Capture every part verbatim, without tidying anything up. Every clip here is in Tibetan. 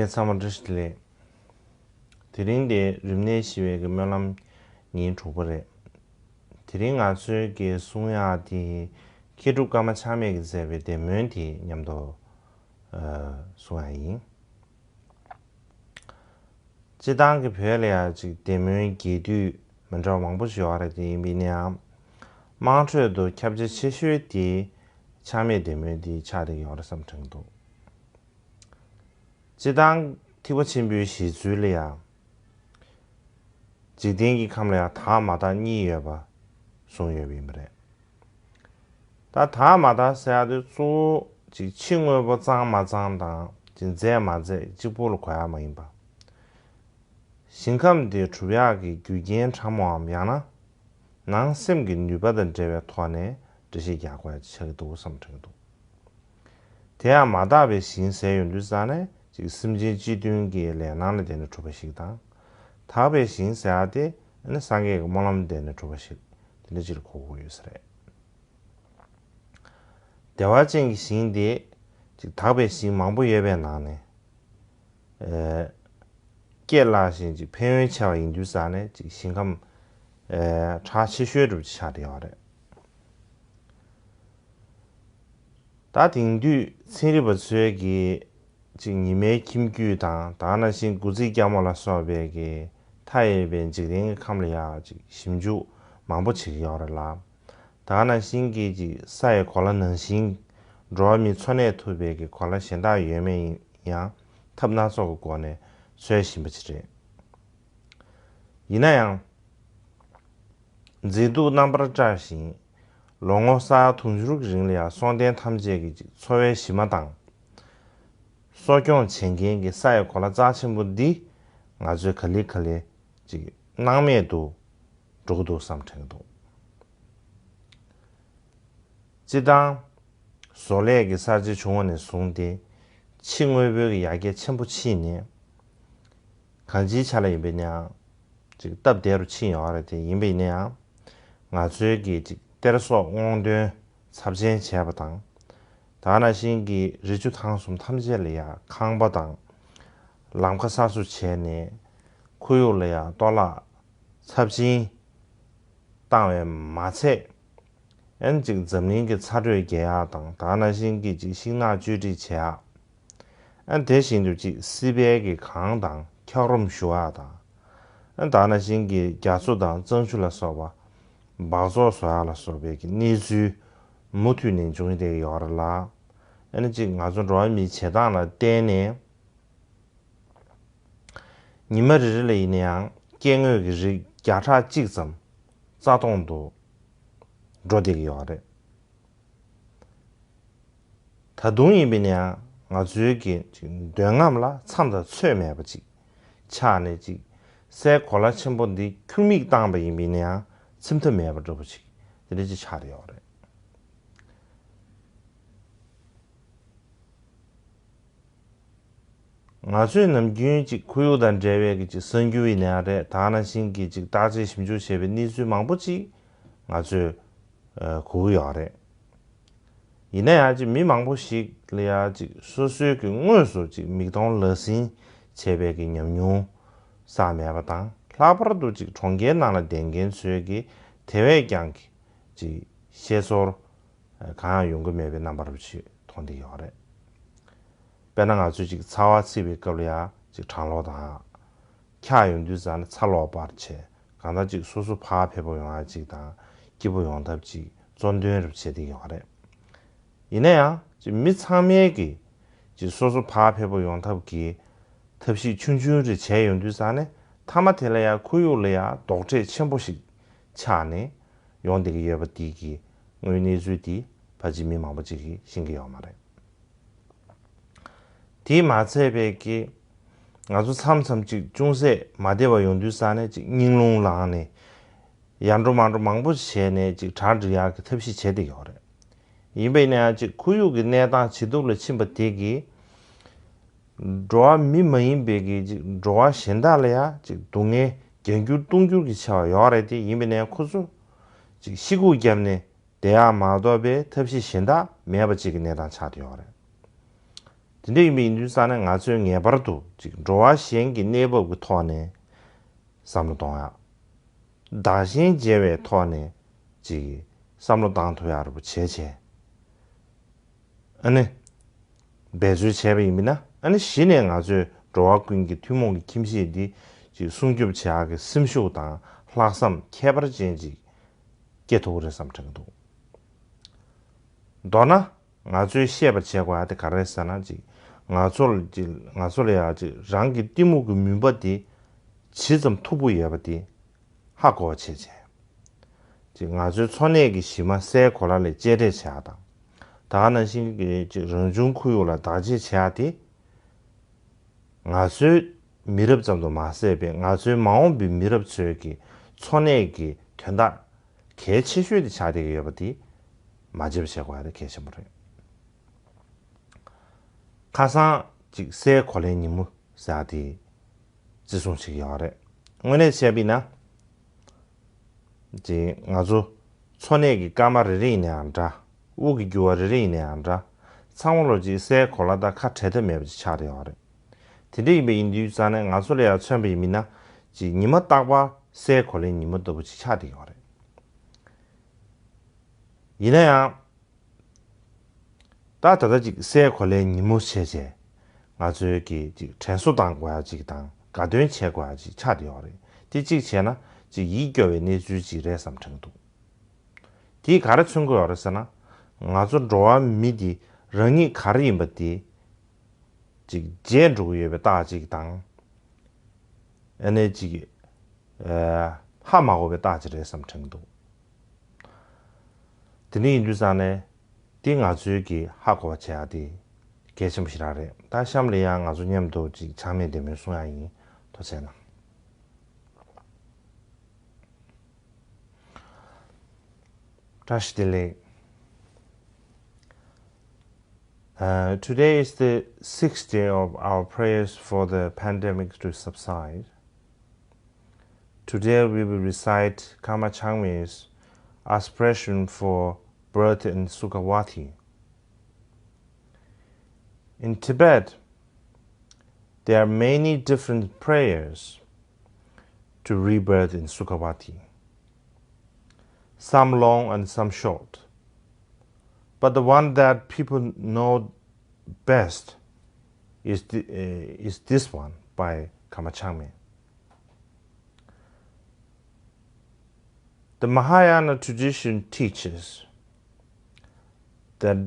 ཚང་མ་བཀྲ་ཤིས་བདེ་ལེགས། དེ་རིང་དེ་རིམས་ནད་ཞི་བའི་གི་སྨོན་ལམ་ཉིན་དྲུག་པ་རེད། དེ་རིང་ང་ཚོའི་གི་གསུང་ཡག་དེ་མཁས་གྲུབ་ཀརྨ་ཆགས་མེད་ཀྱིས་མཛད་པའི་བདེ་སྨོན་དེ་མཉམ་དུ་ཨ་གསུང་ཡག་ཡིན། སྤྱིར་བཏང་གི་བོད་ལ་ཡང་ཅིག་བདེ་སྨོན་རྒྱས་བསྡུས་མི་འདྲ་བ་མང་པོ་ཞིག་ཡོད་རེད། དེ་ཡིན་པ་ཡིན་ནའང་དམངས་ཁྲོད་དུ་ཁྱབ་ཆེ་ཤོས་དེ་ཆགས་མེད་བདེ་སྨོན་དེ་ཆགས་བསྡད་ཡོད་རེད་བསམ་དྲན་འདུག་སྤྱིར་བཏང་ཐེག་པ་ཆེན་པོའི་བཞེད་ཚུལ་ལ་ཡང་འཇིག་རྟེན་གྱི་ཁམས་ལ་ཡང་དག་མ་དག་གཉིས་ཡོད་པ་གསུངས་ཡོད་པ་ཡིན་པ་རེད། ད་དག་མ་དག་ཟེར་ཡག་དེ་གཙོ་བོ་ཅིག་ཕྱི་དངོས་པོ་གཙང་མ་གཙང་དང་ཅིག་མཛེས་མ་མཛེས་གཅིག་པུ་ལ་གོ་ཡག་མ་ཡིན་པ། ཞིང་ཁམས་དེ་གྲུབ་ཡག་གི་རྒྱུ་རྐྱེན་ཕྲ་མོའམ་ཡང་ན་ནང་སེམས་ཀྱི་ནུས་པ་དང་འབྲེལ་བའི་ཐོག་ནས་འགྲེལ་བཤད་རྒྱག་དགོས་ཡག་ཆགས་ཀྱི་འདུག་བསམ་དྲན་གྱི་འདུག་དེ་ཡང་མ་དག་པའི་ཞིང་ཟེར་ཡོང་དུས་ཙང་ནས་ཅིག་སེམས་ཅན་སྤྱི་མཐུན་གྱི་ལས་སྣང་ལ་བརྟེན་ནས་གྲུབ་པ་ཞིག་དང་། དག་པའི་ཞིང་ཟེར་ཡག་དེ་ནི་སངས་རྒྱས་ཀྱི་སྨོན་ལམ་ལ་བརྟེན་ནས་གྲུབ་པ་ཞིག་དེ་འདྲ་ཅིག་ལ་གོ་དགོས་ཡོད་ས་རེད། བདེ་བ་ཅན་གྱི་ཞིང་དེ་ཅིག་དག་པའི་ཞིང་མང་པོ་ཡོད་པའི་ནང་ནས་ཨེ་སྐྱེས་ལྷག་ཞིང་ཅིག་ཕན་ཡོན་ཆེ་བ་ཡིན་དུས་ཙང་ནས་ཅིག་ཞིང་ཁམས་ཨེ་གྲགས་ཆེ་ཤོས་འདྲ་པོ་ཅིག་ཆགས་བསྡད་ཡོད་རེད། ད་དེང་དུས་ཚན་རིག་པ་ཚོས་ཀྱིས་ཅིག་ཉི་མའི་ཁྱིམ་རྒྱུད་དང་ད་ག་ནང་བཞིན་དགུ་ཚིགས་སྐྱ་མོ་ལ་སོགས་པའི་གི་མཐའ་ཡས་པའི་འཇིག་རྟེན་གྱི་ཁམས་ལ་ཡང་ཅིག་ཞིབ་འཇུག་མང་པོ་བྱེད་ཀྱི་ཡོད་རེད་ལ། ད་ག་ནང་བཞིན་གྱི་ཅིག་ས་ཡི་གོ་ལ་ནང་བཞིན་འགྲོ་བ་མིའི་འཚོ་གནས་ཐུབ་པའི་གི་གོ་ལ་གཞན་དག་ཡོད་མེད་ཡང་ཐབས་སྣ་ཚོགས་ཀྱི་སྒོ་ནས་འཚོལ་བཞིན་པ་ཅིག་རེད། ཡིན་ན་ཡང་། མཛེས་སྡུག་རྣམ་པར་བཀྲ་ཞིང་། ལོ་ངོ་ས་ཡ་དུང་ཕྱུར་གྱི་རིང་ལ་ཡང་སྲོང་ལྡན་ཐམས་ཅད་ཀྱི་ཅིག་འཚོ་བའི་གཞི་མ་དང་། གསོ་སྐྱོང་བྱེད་མཁན་གྱི་ས་ཡི་གོ་ལ་རྩ་ཆེན་པོ་འདི་ང་ཚོས་ག་ལེ་ག་ལེ་ཅིག་སྣང་མེད་དུ་འགྲོ་གི་འདུག་བསམ་དྲན་གྱི་འདུག་སྤྱིར་བཏང་བཟོ་ལས་ཀྱི་གསར་བརྗེ་བྱུང་བ་ནས་བཟུང་སྟེ་ཕྱི་དངོས་པོའི་ཡར་རྒྱས་ཆེན་པོ་ཕྱིན་ནས། གང་ཅིའི་ཆ་ལ་ཡིན་པ་ཡིན་ནའང་ཅིག་སྟབས་བདེ་རུ་ཕྱིན་ཡོད་རེད། དེ་ཡིན་པ་ཡིན་ན་ཡང་ང་ཚོའི་གི་ཅིག་གཏེར་ཟོག་སྔོག་འདོན་ཚབས་ཆེན་བྱས་པ་དང་། ད་ག་ནང་བཞིན་གྱི་རི་ཆུ་ཐང་གསུམ་ཐམས་ཅད་ལ་ཡང་ཁང་པ་དང་ལམ་ཁ་གསར་བཟོ་བྱས་ནས་ཁོར་ཡུག་ལ་ཡང་གཏོར་བརླག་ཚབས་ཆེན་བཏང་བས་མ་ཚད། ཨན་ཅིག་འཛམ་གླིང་གི་ཚ་དྲོད་རྒྱས་ཡག་དང་ད་ག་ནང་བཞིན་གྱི་ཅིག་ཤིང་ནགས་གཅོད་འབྲེག་བྱེད་ཡག་ཨན་དེ་བཞིན་དུ་ཅིག་སྲིད་པའི་གི་གངས་དང་འཁྱགས་རོམ་ཞུ་ཡག་དང་། ཨན་ད་ག་ནང་བཞིན་གྱི་རྒྱ་མཚོ་དང་གཙང་ཆུ་ལ་སོགས་པ་འབག་བཙོག་བཟོ་ཡག་ལ་སོགས་པའི་གི་གནས་ཚུལ་མུ་མཐུད་ནས་འབྱུང་བསྡད་ཡོད་རེད་ལ། ཨན་ཅིག་ང་ཚོ་འགྲོ་བ་མིའི་བྱེད་སྟངས་ལ་བརྟེན་ནས། ཉི་མ་རེ་རེ་ལ་ཡིན་ན་ཡང་སྐྱེ་དངོས་ཀྱི་རིགས་བརྒྱ་ཕྲག་གཅིག་ཙམ་རྩ་སྟོངས་དུ་འགྲོ་བསྡད་ཀྱི་ཡོད་རེད། ད་དུང་ཡིན་པ་ཡིན་ན་ཡང་ང་ཚོའི་གི་འདོད་རྔམ་ལ་མཚམས་དང་ཚོད་མེད་པ་ཅིག་ཆགས་ནས་ཅིག་སའི་གོ་ལ་ཆེན་པོ་འདི་ཁྱུར་མིད་བཏང་པ་ཡིན་པ་ཡིན་ན་ཡང་ཚིམ་ཐབས་མེད་པ་འདྲ་པོ་ཅིག་དེ་འདྲ་ཅིག་ཆགས་བསྡད་ཡོད་རེད། ང་ཚོས་ནམ་རྒྱུན་ཅིག་ཁོར་ཡུག་དང་འབྲེལ་བའི་གི་ཅིག་གསར་འགྱུར་ཡིན་ན་ཡང་རེད། ད་ག་ནང་བཞིན་གྱི་ཅིག་བརྟག་དཔྱད་ཞིབ་འཇུག་བྱས་པའི་གནས་ཚུལ་མང་པོ་ཅིག་ང་ཚོས་ཨ་གོ་གི་ཡོད་རེད། ཡིན་ན་ཡང་ཅིག་མི་མང་པོ་ཞིག་ལ་ཡང་ཅིག་སོ་སོའི་གི་དངོས་སུ་ཅིག་མིག་མཐོང་ལག་ཟིན་བྱས་པའི་གི་ཉམས་མྱོང་བསགས་མེད་པ་དང་། ལྷག་པར་དུ་ཅིག་གྲོང་ཁྱེར་ནང་ལ་བསྡད་མཁན་ཚོའི་གི་དེ་བས་ཀྱང་གི་ཅིག་ཤེས་ཚོར་གང་ཡང་ཡོང་གི་མེད་པའི་རྣམ་པ་རུ་ཅིག་མཐོང་བསྡད་ཡོད་རེད། དཔེར་ན་ང་ཚོས་ཅིག་ཚ་བ་ཚིག་པའི་སྐབས་ལ་ཡང་ཅིག་གྲང་གློག་དང་འཁྱག་ཡོང་དུས་ཙང་ནས་ཚ་གློག་སྤར་བྱས། གང་ལྟར་ཅིག་སོ་སོ་བག་ཕེབས་པོ་ཡོང་ཡ་ཅིག་དང་སྐྱིད་པོ་ཡོང་ཐབས་ཅིག་གཙོ་འདོན་རུ་བྱེད་བསྡད་ཡོད་རེད། ཡིན་ན་ཡང་ཅིག་མི་ཚང་མས་ཀྱིས་ཅིག་སོ་སོ་བག་ཕེབས་པོ་ཡོང་ཐབས་ཀྱི་ཐབས་ཤེས་ཆུང་ཆུང་རེ་བྱས་ཡོང་དུས་ཙང་ནས་མཐའ་མ་དེ་ལ་ཡང་ཁོར་ཡུག་ལ་ཡང་རྡོག་ཁྲེས་ཆེན་པོ་ཞིག་ཆགས་ནས་ཡོང་བསྡད་ཀྱི་ཡོད་པ་དེ་གི་དངོས་གནས་ཚུལ་དེ་ཕལ་ཆེར་མི་མང་པོ་ཅིག་གིས་ཤེས་ཀྱི་ཡོད་མ་རེད། དེས་མ་ཚད་པའི་གི་ང་ཚོ་མཚམས་མཚམས་ཅིག་ཅུང་ཟད་མ་བདེ་བ་ཡོང་དུས་ཙང་ནས་ཅིག་སྙིང་རླུང་ལངས་ནས་ཡར་འགྲོ་མར་འགྲོ་མང་པོ་བྱས་ནས་ཅིག་གྲ་སྒྲིག་ཡག་གི་ཐབས་ཤེས་བྱས་བསྡད་ཡོད་རེད། ཡིན་པ་ཡིན་ན་ཡང་ཅིག་ཁོར་ཡུག་གི་གནས་སྟངས་ཇེ་སྡུག་ལ་ཕྱིན་པ་དེ་གིས་འགྲོ་བ་མི་མ་ཡིན་པའི་གི་ཅིག་འགྲོ་བ་གཞན་དག་ལ་ཡང་ཅིག་སྡུག་བསྔལ་བརྒྱ་འགྱུར་སྟོང་འགྱུར་གྱི་ཆེ་བ་ཡོད་རེད་དེ། ཡིན་པ་ཡིན་ན་ཡང་ཁོ་ཚོ་ཅིག་ཤི་སྒུག་བརྒྱབ་ནས་བསྡད་ཡག་མ་གཏོགས་པའི་ཐབས་ཤེས་གཞན་དག་མེད་པ་ཅིག་གི་གནས་སྟངས་ཆགས་བསྡད་ཡོད་རེད། དེ་འདྲ་ཡིན་པ་ཡིན་དུས་ཙང་ནས་ང་ཚོས་ངེས་པར་དུ་ཅིག་འགྲོ་བ་གཞན་གྱི་གནས་བབ་ཀྱི་ཐོག་ནས་བསམ་བློ་གཏོང་ཡག་བདག་གཞན་བརྗེ་བའི་ཐོག་ནས་ཅིག་བསམ་བློ་བཏང་ཐུབ་ཡག་རེ་བ་བྱས་བྱས། ཨ་ནི། འབད་རྩོལ་བྱས་པ་ཡིན་ན་ཨ་ནི་གཞི་ནས་ང་ཚོས་འགྲོ་བ་ཀུན་གྱི་ཐུན་མོང་གི་ཁྱིམ་གཞིས་འདི་ཅིག་སྲུང་སྐྱོབ་བྱེད་ཡག་གི་སེམས་ཤུགས་དང་ལྷག་བསམ་ཁྱད་པར་ཅན་ཅིག་སྐྱེ་ཐུབ་ཀྱི་རེད་བསམ་དྲན་གྱི་འདུག་མདོར་ན། ང་ཚོས་ཤེས་པར་བྱེད་དགོས་ཡ་དེ་ག་རེ་རེད་ཟེར་ན་ཅིག་ང་ཚོ་ལ་ཅིག་ང་ཚོ་ལ་ཡ་ཅིག་རང་གི་གཏི་མུག་གི་མུན་པ་དེ་ཇི་ཙམ་མཐུག་པོ་ཡོད་པ་དེ་ཧ་གོ་བ་བྱེད་བྱས། ཅིག་ང་ཚོའི་འཚོ་གནས་ཀྱི་གཞི་མ་སའི་གོ་ལ་ལས་གཅེས་སྤྲས་བྱེད་ཡ་དང་། ད་ག་ནང་བཞིན་གྱི་ཅིག་རང་བྱུང་ཁོར་ཡུག་ལ་བདག་གཅེས་བྱེད་ཡ་དེ། ང་ཚོའི་མི་རབས་ཙམ་དུ་མ་ཟད་པའི་ང་ཚོའི་མ་འོངས་པའི་མི་རབས་ཚོའི་གི་འཚོ་གནས་ཀྱི་དོན་དག་གལ་ཆེ་ཤོས་དེ་ཆགས་བསྡད་ཀྱི་ཡོད་པ་དེ་མ་བརྗེད་པ་བྱེད་དགོས་ཡ་དེ་གལ་ཆེན་པོ་རེད། ཁ་སང་ཅིག་སའི་གོ་ལའི་ཉིན་མོ་ཟེར་ཡ་དེ་བརྩི་སྲུང་བྱེད་ཀྱི་ཡོད་རེད། དངོས་གནས་བཤད་པ་ཡིན་ན། ཅིག་ང་ཚོ་འཚོ་གནས་ཀྱི་སྐར་མ་རེ་རེ་ཡིན་ན་ཡང་འདྲ། དབུགས་ཀྱི་རྒྱུ་བ་རེ་རེ་ཡིན་ན་ཡང་འདྲ། ཚང་མ་ལོ་ཅིག་སའི་གོ་ལ་དང་ཁ་བྲལ་ཐབས་མེད་པ་ཅིག་ཆགས་བསྡད་ཡོད་རེད། དེ་འདྲ་ཡིན་པ་ཡིན་དུས་ཙང་ནས་ང་ཚོ་ལ་ཡང་མཚོན་པ་ཡིན་མིན་ན། ཅིག་ཉི་མ་རྟག་པར་སའི་གོ་ལའི་ཉི་མ་ལྟ་བུ་ཅིག་ཆགས་བསྡད་ཡོད་རེད། ཡིན་ན་ཡང་། ད་ད་ལྟ་ཅིག་སའི་གོ་ལའི་ཉིན་མོ་བྱས་བྱས། ང་ཚོའི་གི་ཅིག་དྲན་གསོ་བཏང་དགོས་ཡ་ཅིག་དང་དགའ་སྟོན་བྱེད་དགོས་ཡ་ཅིག་ཆགས་བསྡད་ཡོད་རེད། དེ་གཅིག་བྱས་ན་ཅིག་ཡིད་སྐྱོ་བའི་གནས་ཚུལ་ཅིག་རེད་བསམ་དྲན་འདུག་དེས་ག་རེ་མཚོན་གྱི་ཡོད་རེད་ཟེར་ན། ང་ཚོ་འགྲོ་བ་མི་འདི་རང་ཉིད་ག་རེ་ཡིན་པ་དེ་ཅིག་བརྗེད་འགྲོ་གི་ཡོད་པའི་རྟགས་ཅིག་དང་། ཨ་ནི་ཅིག་ཨ་ཧ་མ་གོ་བའི་རྟགས་ཅིག་རེད་བསམ་དྲན་གྱི་འདུག་དེ་འདྲ་ཡིན་དུས་ཙང་ནས་དེ་ང་ཚོའི་གི་ཧ་གོ་བ་བྱེད་ཡ་དེ་གལ་ཆེན་པོ་ཞེ་དྲག་རེད། ད་གཤམ་ལ་ཡང་ང་ཚོ་མཉམ་དུ་ཅིག་ཆགས་མེད་བདེ་མོའི་གསུང་ཡ་ཡིན། ཐུགས་རྗེ་གནང་། བཀྲ་ཤིས་བདེ་ལེགས། Uh, today is the sixth day of our prayers for the pandemic to subside. Today we will recite Karma Changme's aspiration for birth in Sukhavati. In Tibet, there are many different prayers to rebirth in Sukhavati, some long and some short. But the one that people know best is, the, uh, is this one by Karma Changme. The Mahayana tradition teaches that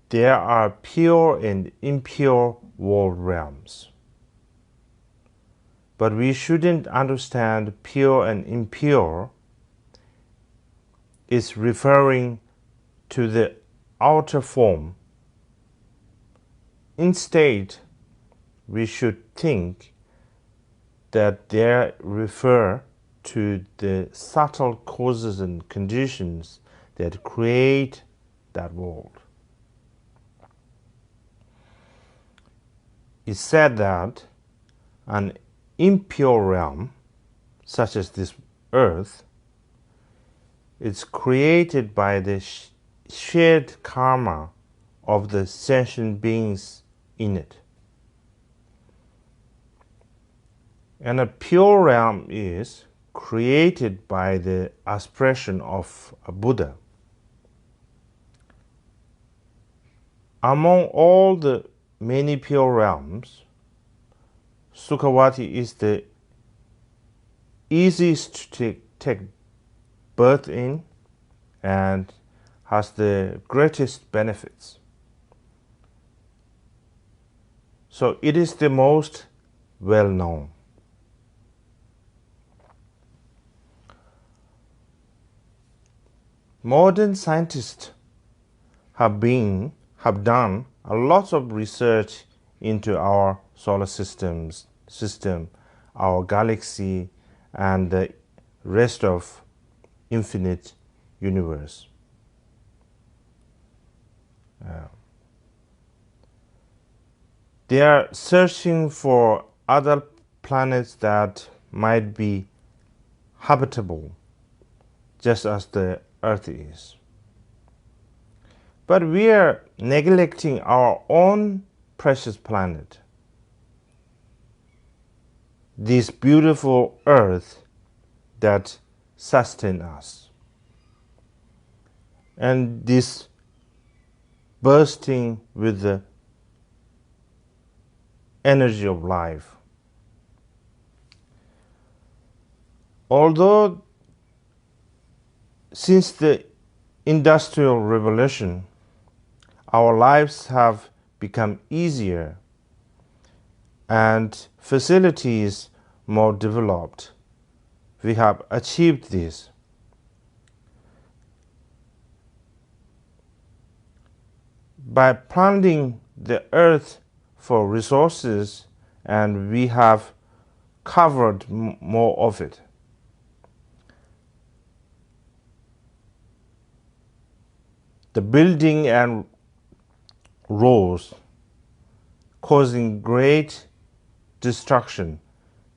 there are pure and impure world realms. But we shouldn't understand pure and impure is referring to the outer form. Instead, we should think that they refer to the subtle causes and conditions that create that world. It's said that an impure realm, such as this earth, is created by the sh- shared karma of the sentient beings in it. And a pure realm is created by the aspiration of a Buddha. Among all the many pure realms, Sukhavati is the easiest to take, take birth in and has the greatest benefits. So it is the most well known. Modern scientists have been have done a lot of research into our solar systems system, our galaxy, and the rest of infinite universe. Uh, they are searching for other planets that might be habitable, just as the Earth is. But we are neglecting our own precious planet, this beautiful earth that sustains us, and this bursting with the energy of life. Although since the Industrial Revolution, our lives have become easier and facilities more developed. We have achieved this. By plundering the earth for resources, and we have covered m- more of it. The building and roads causing great destruction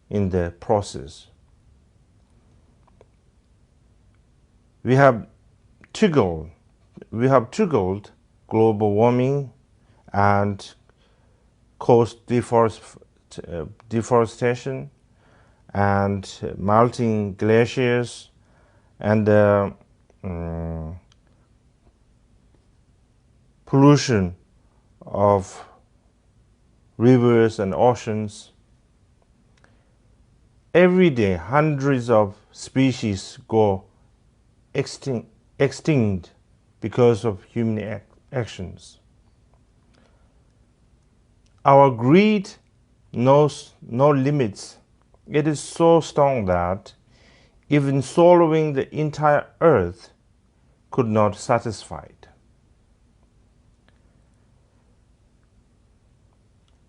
in the process. We have triggered, we have triggered global warming and caused deforest, uh, deforestation and melting glaciers and uh, mm, pollution of rivers and oceans. Every day, hundreds of species go extin- extinct because of human ac- actions. Our greed knows no limits. It is so strong that even swallowing the entire earth could not satisfy it.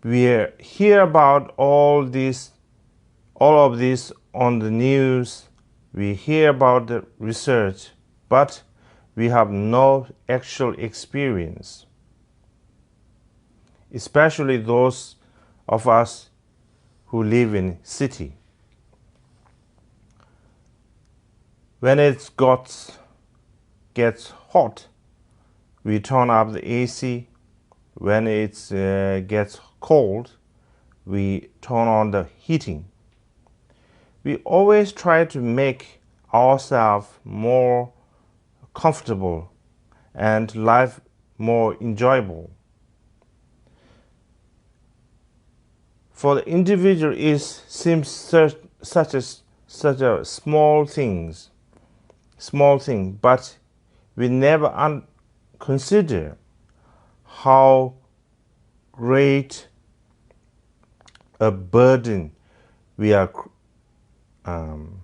We hear about all this, all of this on the news. We hear about the research, but we have no actual experience, especially those of us who live in city. When it got, gets hot, we turn up the A C. When it uh, gets cold, we turn on the heating. We always try to make ourselves more comfortable and life more enjoyable. For the individual, it seems such, such a, such a small things, small thing, but we never un- consider how great a burden we are cr- um,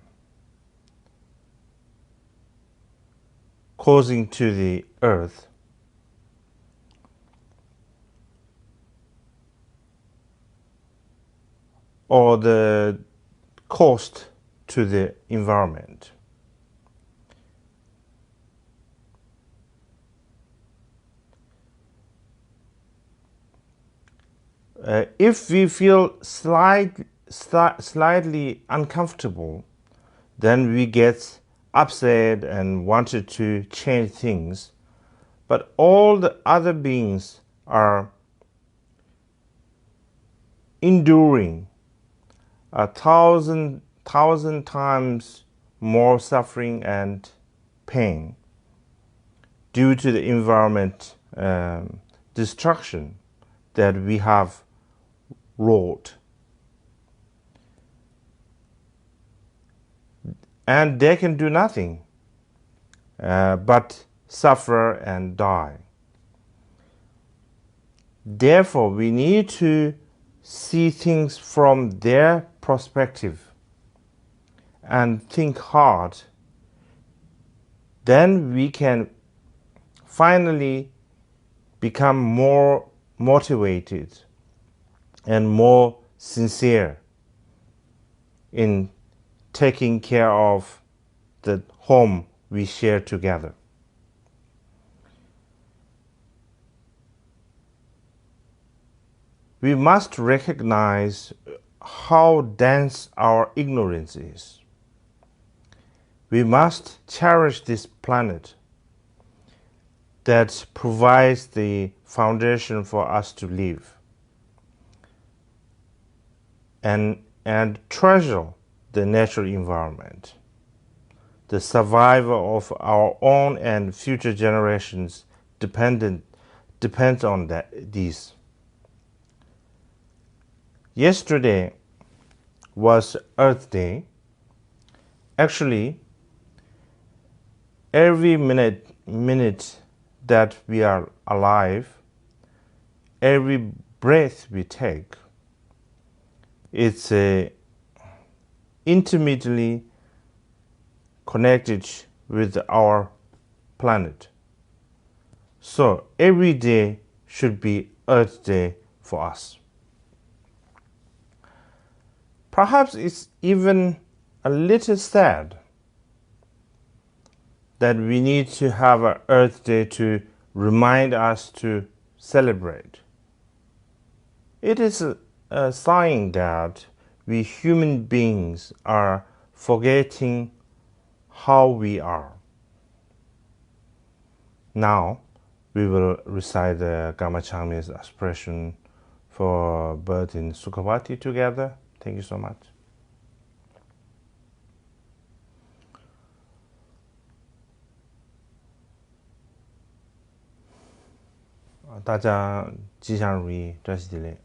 causing to the earth or the cost to the environment. Uh, if we feel slight, sli- slightly uncomfortable, then we get upset and wanted to change things. But all the other beings are enduring a thousand, thousand times more suffering and pain due to the environment um, destruction that we have wrought. And they can do nothing uh, but suffer and die. Therefore, we need to see things from their perspective and think hard. Then we can finally become more motivated and more sincere in taking care of the home we share together. We must recognize how dense our ignorance is. We must cherish this planet that provides the foundation for us to live. and, and treasure the natural environment. The survival of our own and future generations dependent, depends on that, this. Yesterday was Earth Day. Actually, every minute, minute that we are alive, every breath we take, it's, uh, intimately connected with our planet. So every day should be Earth Day for us. Perhaps it's even a little sad that we need to have an Earth Day to remind us to celebrate. It is a sign that we human beings are forgetting how we are. Now, we will recite the Karma Changma's expression for birth in Sukhavati together. Thank you so much. 啊，大家吉祥如意，扎西德勒。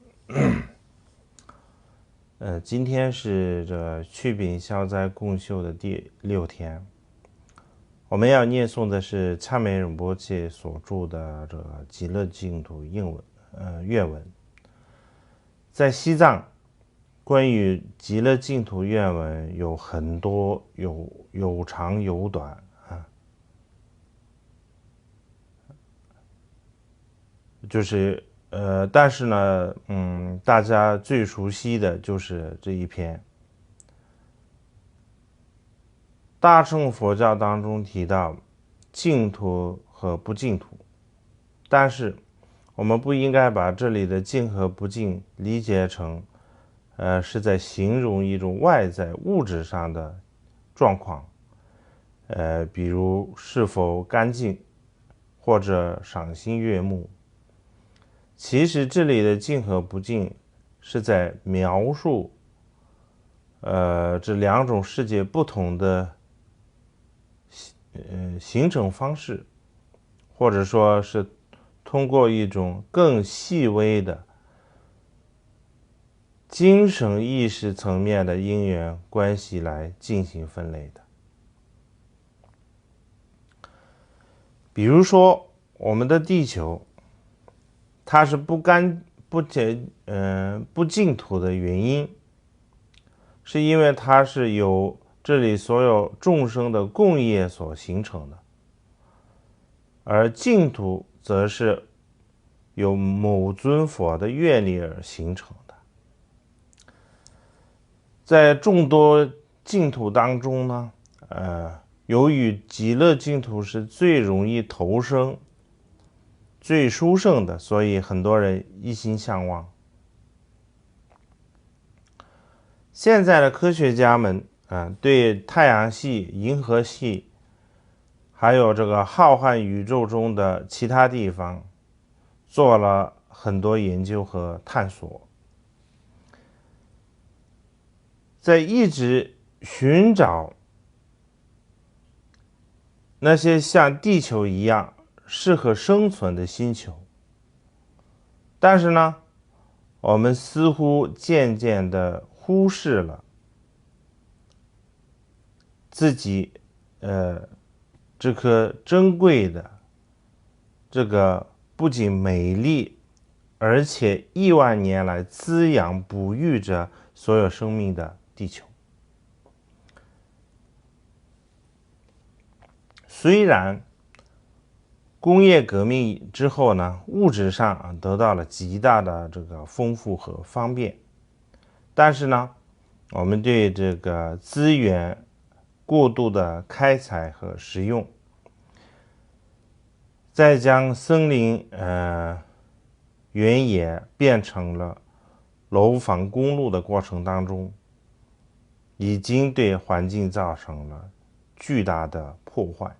呃，今天是这祛病消灾共修的第六天，我们要念诵的是恰梅仁波切所著的这个《极乐净土》印文，呃，愿文。在西藏，关于《极乐净土》愿文有很多，有，有长有短啊。就是，呃，但是呢，嗯，大家最熟悉的就是这一篇。大乘佛教当中提到净土和不净土，但是我们不应该把这里的净和不净理解成，呃，是在形容一种外在物质上的状况，呃，比如是否干净，或者赏心悦目。其实这里的净和不净是在描述，呃，这两种世界不同的，呃，形成方式，或者说是通过一种更细微的精神意识层面的因缘关系来进行分类的。比如说，我们的地球，它是不干，不结，呃，不净土的原因，是因为它是由这里所有众生的共业所形成的，而净土则是由某尊佛的愿力而形成的。在众多净土当中呢，呃，由于极乐净土是最容易投生、最殊胜的，所以很多人一心向往。现在的科学家们，啊，对太阳系、银河系，还有这个浩瀚宇宙中的其他地方，做了很多研究和探索。在一直寻找那些像地球一样适合生存的星球，但是呢，我们似乎渐渐的忽视了自己，呃，这颗珍贵的，这个不仅美丽，而且亿万年来滋养哺育着所有生命的地球。虽然工业革命之后呢，物质上啊得到了极大的这个丰富和方便，但是呢，我们对这个资源过度的开采和使用，再将森林，呃，原野变成了楼房公路的过程当中，已经对环境造成了巨大的破坏。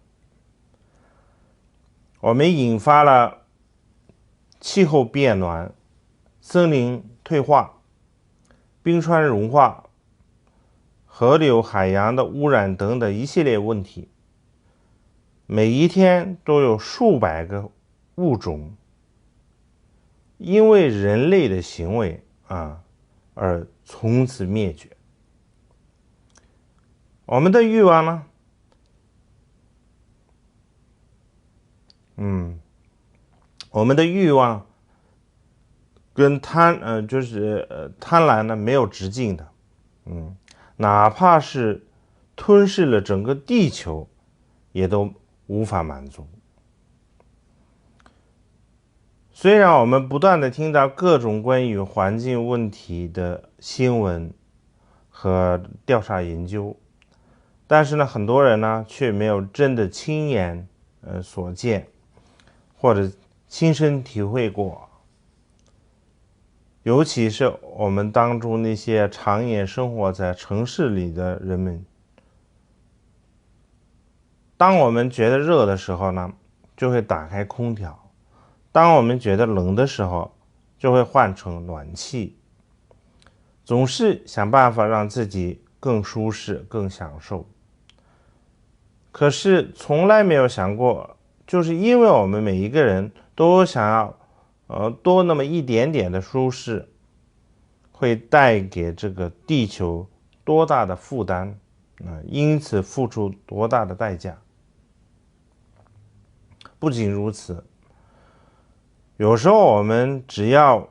我们引发了气候变暖、森林退化，冰川融化、河流、海洋的污染等等一系列问题，每一天都有数百个物种因为人类的行为啊而从此灭绝。我们的欲望呢？嗯，我们的欲望跟贪呃就是呃贪婪呢没有止境的，嗯，哪怕是吞噬了整个地球，也都无法满足。虽然我们不断的听到各种关于环境问题的新闻和调查研究，但是呢，很多人呢却没有真的亲眼呃所见或者亲身体会过。尤其是我们当中那些常年生活在城市里的人们，当我们觉得热的时候呢，就会打开空调；当我们觉得冷的时候，就会换成暖气，总是想办法让自己更舒适、更享受。可是从来没有想过，就是因为我们每一个人都想要，呃，多那么一点点的舒适，会带给这个地球多大的负担，啊，因此付出多大的代价。不仅如此，有时候我们只要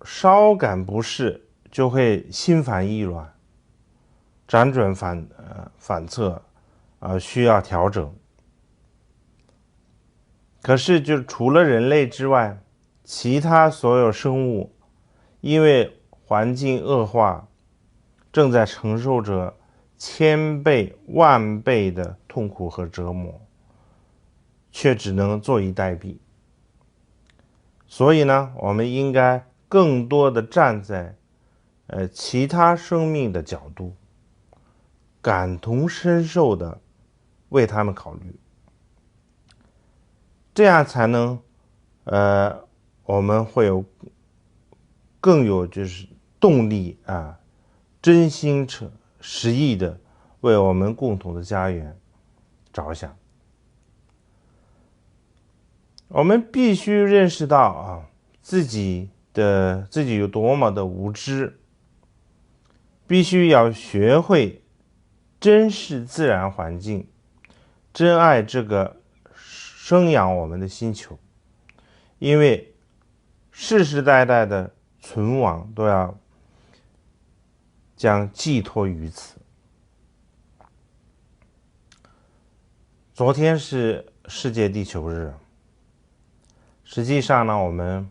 稍感不适，就会心烦意乱，辗转反呃反侧，呃，需要调整。可是，就除了人类之外，其他所有生物因为环境恶化，正在承受着千倍万倍的痛苦和折磨，却只能坐以待毙。所以呢，我们应该更多的站在呃其他生命的角度，感同身受的为他们考虑，这样才能呃我们会有更有就是动力啊，真心诚实意的为我们共同的家园着想。我们必须认识到啊，自己的自己有多么的无知，必须要学会珍视自然环境，珍爱这个生养我们的星球，因为世世代代的存亡都要将寄托于此。昨天是世界地球日，实际上呢，我们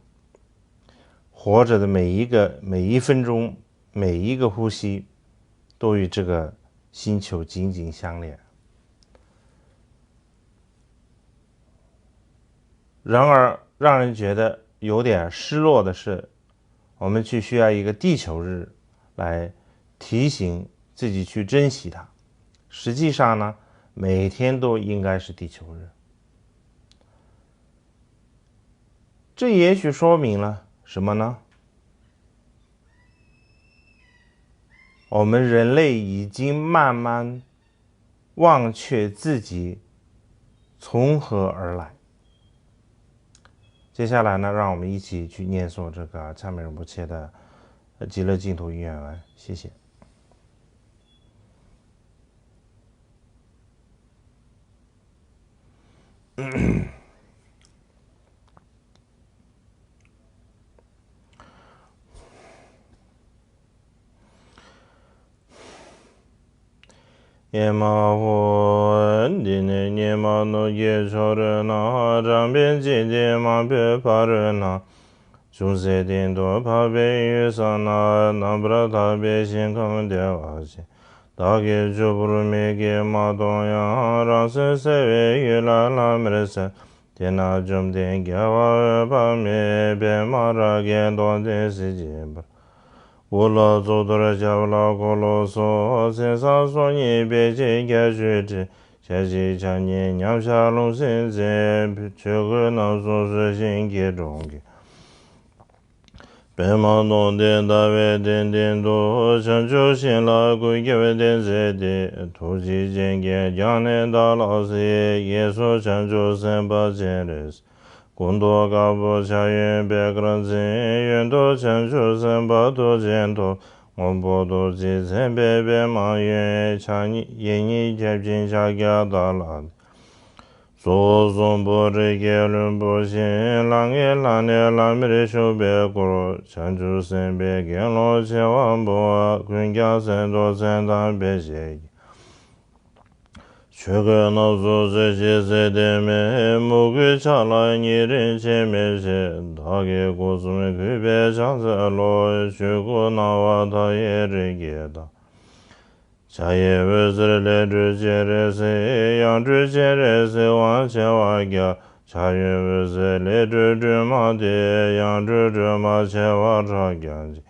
活着的每一个每一分钟、每一个呼吸，都与这个星球紧紧相连。然而，让人觉得有点失落的是，我们却需要一个地球日来提醒自己去珍惜它。实际上呢，每天都应该是地球日。这也许说明了什么呢？我们人类已经慢慢忘却自己从何而来。接下来呢，让我们一起去念诵这个恰美仁波切的极乐净土因缘文。谢谢。ཉི་མ་ཧོ། འདི་ནི་ཉི་མ་ནུབ་ཀྱི་ཕྱོགས་རོལ་ན། རང་པའི་འཇིག་རྟེན་མང་པོའི་ཕ་རོལ་ན། ཅུང་ཟད་སྟེང་དུ་འཕགས་པའི་ཡུལ་ས་ན། རྣམ་པར་དག་པའི་ཞིང་ཁམས་བདེ་བ་ཅན། བདག་གིས་ཕྱུག་པོར་མིག་གིས་མ་མཐོང་ཡང་། རང་སེམས་གསལ་བའི་ཡུལ་ལ་ལྷམ་མེར་གསལ། དེ་ན་བཅོམ་ལྡན་རྒྱལ་བ་འོད་དཔག་མེད། པདྨ་རཱ་གས་མདོག་ལྡན་གཟི་བརྗིད་འབར། དབུ་ལ་གཙུག་ཏོར་ཞབས་ལ་འཁོར་ལོ་སོགས། མཚན་བཟང་སོ་གཉིས་སྤེལ་ཅིང་རྒྱ་ཆེར་བྲིས། ཞལ་གཅིག་ཕྱག་གཉིས་མཉམ་གཞག་རླུང་སེམས་འཛིན། ཆོས་གོས་རྣམ་གསུམ་གསོལ་ཞིང་སྐྱིལ་ཀྲུང་གིས། པདྨ་འདོམས་ལྡན་ཟླ་བའི་གདན་སྟེང་དུ། བྱང་ཆུབ་ཤིང་ལ་སྐུ་བསྐྱེད་པའི་བསྟན་འཛིན་ཏེ། ཐུགས་རྗེ་ཅན་གྱིས་བརྒྱ་ནི་བདག་ལ་གཟིགས། གཡས་སུ་བྱང་ཆུབ་སེམས་དཔའ་སྤྱན་རས་གཟིགས། སྐུ་མདོག་དཀར་པོ་ཕྱག་གཡོན་པད་དཀར་འཛིན། གཡོན་དུ་བྱང་ཆུབ་སེམས་དཔའ་ཐུགས་རྗེའི་ཐོག་སྔོན་པོ་ཐུགས་རྗེས་མཚན་པའི་པདྨ་གཡོན། ཕྱག་གཉིས་གཡས་གཉིས་ཁྱབ་ཅིང་ཕྱག་རྒྱ་དག་ལ། གཙོ་བོ་གསུམ་པོ་རིགས་ཀྱི་བློན་པོ་བཞིན། ལྷ་ལྔའི་ལྷ་ནི་ལྷ་མིར་བཞུགས་པའི་སྐུར། བྱང་ཆུབ་སེམས་དཔའི་དགེ་སློང་བྱེ་བ་འབུམ་པ། ཀུན་ཀྱང་གསན་དུ་མཚན་དང་འབད་བཞིན་གྱིས། ཆོས་གོས་རྣམས་སུ་གསོལ་ཞིང་གསོལ་འདེབས་མས། མོས་གུས་ཕྱག་ལ་ཉེ་རིང་ཕྱེ་མི་བྱེད། བདག་གིས་སྒོ་གསུམ་གུས་པས་ཕྱག་འཚལ་ལོ། ཆོས་སྐུ་སྣང་བ་མཐའ་ཡས་རིགས་ཀྱི་བདག་ཕྱག་གཡས་འོད་ཟེར་ལས་སྒྲོལ་སྤྱན་རས་གཟིགས། ཡང་སྒྲོལ་སྤྱན་རས་གཟིགས་དབང་ཆེ་བ་རྒྱལ། ཕྱག་གཡོན་འོད་ཟེར་ལས་སྒྲོལ་སྒྲོལ་མ་སྟེ། ཡང་སྒྲོལ་སྒྲོལ་མ་ཆེ་བ་ཕྲག་བརྒྱ་འཇིག་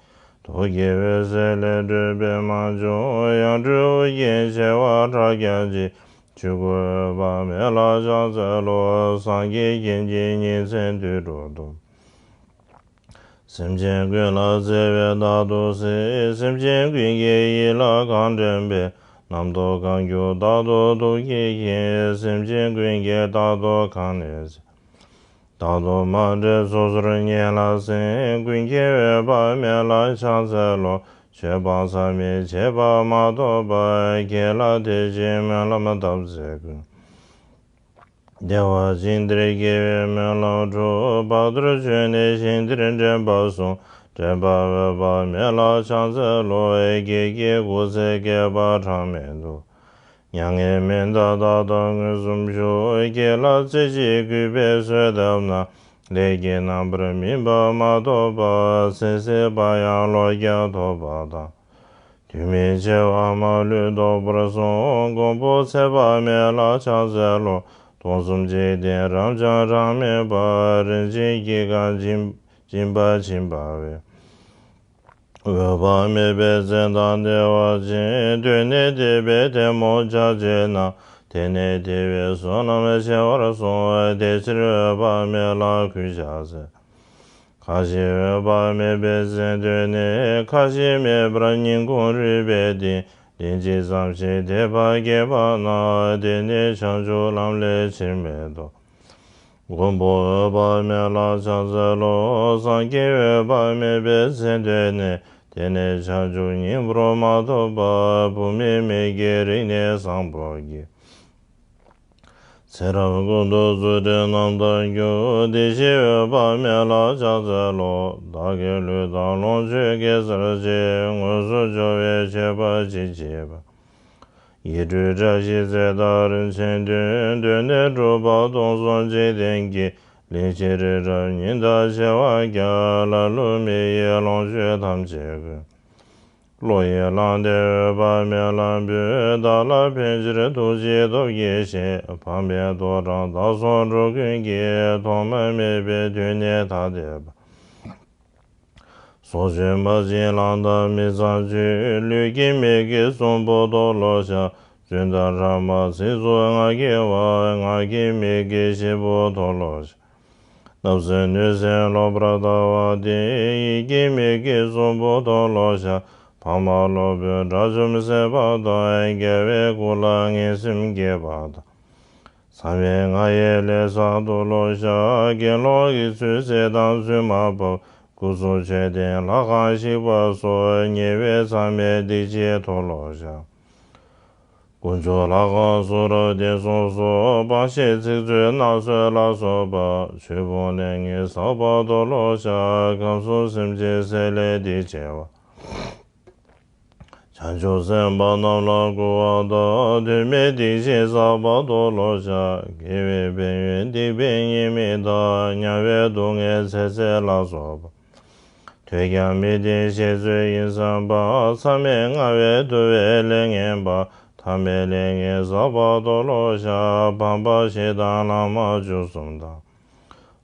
ཐོག་གི་འོད་ཟེར་ལས་སྒྲོལ་པདྨ་འབྱུང་། ཡང་སྒྲོལ་ཨོ་རྒྱན་ཆེ་བ་ཕྲག་བརྒྱ་འཇིག་ཆོས་སྐུ་འོད་དཔག་མེད་ལ་ཕྱག་འཚལ་ལོ། སངས་རྒྱས་བསྐྱེད་ཀྱི་ཉིན་མཚན་དུས་དྲུག་ཏུ། སེམས་ཅན་ཀུན་ལ་བརྩེ་བས་བདག་ཏུ་གཟིགས། སེམས་ཅན་ཀུན་གྱི་ཡིད་ལ་གང་དྲན་པའི། རྣམ་རྟོག་གང་སྐྱེ་བདག་ཏུ་ཐུགས་བསྐྱེད་ཀྱིས། སེམས་ཅན་ཀུན་གྱི་རྟག་ཏུ་གང་ནས་གཟིགས། བདག་ཏུ་མ་འདྲེས་སོ་སོར་ཉེར་ལ་ཟིན། ཀུན་མཁྱེན་འོད་དཔག་མེད་ལ་ཕྱག་འཚལ་ལོ། ཆོས་སྤང་བསམ་མི་བྱེད་པ་མ་གཏོགས་པ། དགེ་ལ་དད་ཅིང་སྨོན་ལམ་བཏབ་ཚེ་ཀུན། བདེ་བ་ཅན་དེར་སྐྱེ་བའི་སྨོན་ལམ་འགྲུབ། བར་དོར་བྱོན་ནས་ཞིང་དེར་འདྲེན་པར་གསུངས། འདྲེན་པ་འོད་དཔག་མེད་ལ་ཕྱག་འཚལ་ལོ། བགེགས་ཀྱི་སྒོ་ཚེས་བསྐལ་པ་གྲངས་མེད་འདུ། མྱ་ངན་མི་འདའ་བདག་དང་མངོན་སུམ་བཞུགས། བགེགས་ལ་རྩེ་གཅིག་གུས་པས་གསོལ་བཏབ་ན། ལས་ཀྱི་རྣམ་པར་སྨིན་པ་མ་གཏོགས་པ། ཚེ་ཟད་པ་ཡང་ལོ་བརྒྱ་ཐོབ་པ་དང་། དུས་མིན་འཆི་བ་མ་ལུས་ཐོབ་པར་གསུངས། མགོན་པོ་ཚེ་དཔག་མེད་ལ་ཕྱག་འཚལ་ལོ། སྟོང་གསུམ་འཇིག་རྟེན་རབ་འབྱམས་གྲངས་མེད་པ། རིན་ཆེན་སྐྱེ་རྒ་འབྱིན་འབྱིན་པ་འཆིང་བ་བས། འོད་དཔག་མེད་པའི་མཚན་དང་བདེ་བ་ཅན། ཐོས་ནས་དད་པས་ཐལ་མོ་སྦྱར་བྱས་ན། དེ་ནས་དེ་བས་བསོད་ནམས་ཆེ་བར་གསུངས། དེ་ཕྱིར་འོད་དཔག་མེད་ལ་གུས་ཕྱག་འཚལ། ཁ་ཞེ་འོད་དཔག་མེད་པའི་མཚན་ཐོས་ནས། ཁ་ཞེ་མེད་པར་སྙིང་ཁོང་རུས་པའི་གཏིང་། ལན་གཅིག་ཙམ་ཞིག་དད་པ་སྐྱེས་པ་ན། དེ་ནས་བྱང་ཆུབ་ལམ་ལས་ཕྱིར་མི་ལྡོག་མགོན་པོ་འོད་དཔག་མེད་ལ་ཕྱག་འཚལ་ལོ། སངས་རྒྱས་འོད་དཔག་མེད་པའི་མཚན་ཐོས་ནས། དེ་ནས་བྱང་ཆུབ་སྙིང་པོར་མ་ཐོབ་པ། བུད་མེད་མིག་གི་རིགས་ནི་བཟང་པོ་སྐྱེས། ཚེ་རབས་ཀུན་ཏུ་རྫུ་འཕྲུལ་རྣམ་དག་རྒྱུ། བདེ་གཤེགས་འོད་དཔག་མེད་ལ་ཕྱག་འཚལ་ལོ། བདག་གི་ལུས་དང་ལོངས་སྤྱོད་དགེ་རྩར་བཅས། དངོས་སུ་འབྱོར་བའི་མཆོད་པ་ཅི་མཆིས་པ། ཡིད་སྤྲུལ་བཀྲ་ཤིས་རྩེ་དང་རིན་ཆེན་གདུང་། གདོད་ནས་གྲུབ་པ་སྟོང་གསུམ་འཇིག་རྟེན་གྱི། གླིང་བཞི་རི་རབ་ཉི་ཟླ་བྱེ་བ་བརྒྱ། ལ་ལུ་མི་ཡི་ལོངས་སྤྱོད་ཐམས་ཅད་ཀུན། བློ་ཡིས་བླངས་ཏེ་འོད་དཔག་མེད་ལ་འབུལ། བདག་ལ་ཕན་ཕྱིར་ཐུགས་རྗེའི་སྟོབས་ཀྱིས་བཞེས། ཕ་མའི་རྡོག་གྲངས་བདག་སོགས་འགྲོ་ཀུན་གྱི། ཐོག་མ་མེད་པའི་དུས་ནས་ཐ་དད་པ། སྲོག་གཅོད་མ་བྱིན་ལངས་དང་མི་ཚངས་སྤྱོད། ལུས་ཀྱི་མི་དགེ་གསུམ་པོ་མཐོལ་ལོ་བཤགས། རྫུན་དང་ཕྲ་མ་ཚིག་རྩུབ་ངག་གི་བ། ངག་གི་མི་དགེ་བཞི་པོ་མཐོལ་ལོ་བཤགས། བརྣབ་སེམས་གནོད་སེམས་ལོག་པར་ལྟ་བ་སྟེ། ཡིད་ཀྱི་མི་དགེ་གསུམ་པོ་མཐོལ་ལོ་བཤགས། ཕ་མ་སློབ་དཔོན་དགྲ་བཅོམ་བསད་པ་དང་། རྒྱལ་བའི་སྐུ་ལ་ངན་སེམས་བསྐྱེད་པ་དང་། མཚམས་མེད་ལྔ་ཡི་ལས་བསགས་མཐོལ་ལོ་བཤགས། དགེ་སློང་གི་ཚུལ་བསྲེ་དང་ཚུལ་མ་བབས། སྐུ་གསུང་མཆོད་རྟེན་ལྷ་ཁང་བཤིག་པ་སོགས། ཉེ་བའི་མཚམས་མེད་སྡིག་ཆེན་མཐོལ་ལོ་བཤགས། དཀོན་མཆོག་ལྷ་ཁང་གསུང་རབ་སྡེ་གསུམ་སོགས། སྤང་བྱའི་ཚིག་རྩུབ་མནར་གསོད་ལ་སོགས་པ། ཆོས་སྤོང་ལས་ངན་བསགས་པ་མཐོལ་ལོ་བཤགས། ཁམས་གསུམ་སེམས་ཅན་བསད་ལས་སྡིག་ཆེ་བ། བྱང་ཆུབ་སེམས་དཔའ་རྣམས་ལ་བསྐུལ་བ་དང་། དོན་མེད་སྡིག་ཆེན་བསགས་པ་མཐོལ་ལོ་བཤགས། དགེ་བའི་ཕན་ཡོན་སྡིག་པའི་ཉེས་དམིགས་དང་། དམྱལ་བའི་སྡུག་བསྔལ་ཚེ་ཟད་ལ་སོགས་པ། ཐོས་ཀྱང་མི་བདེན་བཤད་ཚོད་ཡིན་བསམ་པ། མཚམས་མེད་ལྔ་བས་བསྡུ་བའི་ལས་ངན་པ། ཐ་མལ་ལས་ངན་བསགས་པ་མཐོལ་ལོ་བཤགས། ཕམ་པ་ཞེ་སྡང་ལྷག་མ་བཅུ་གསུམ་དང་།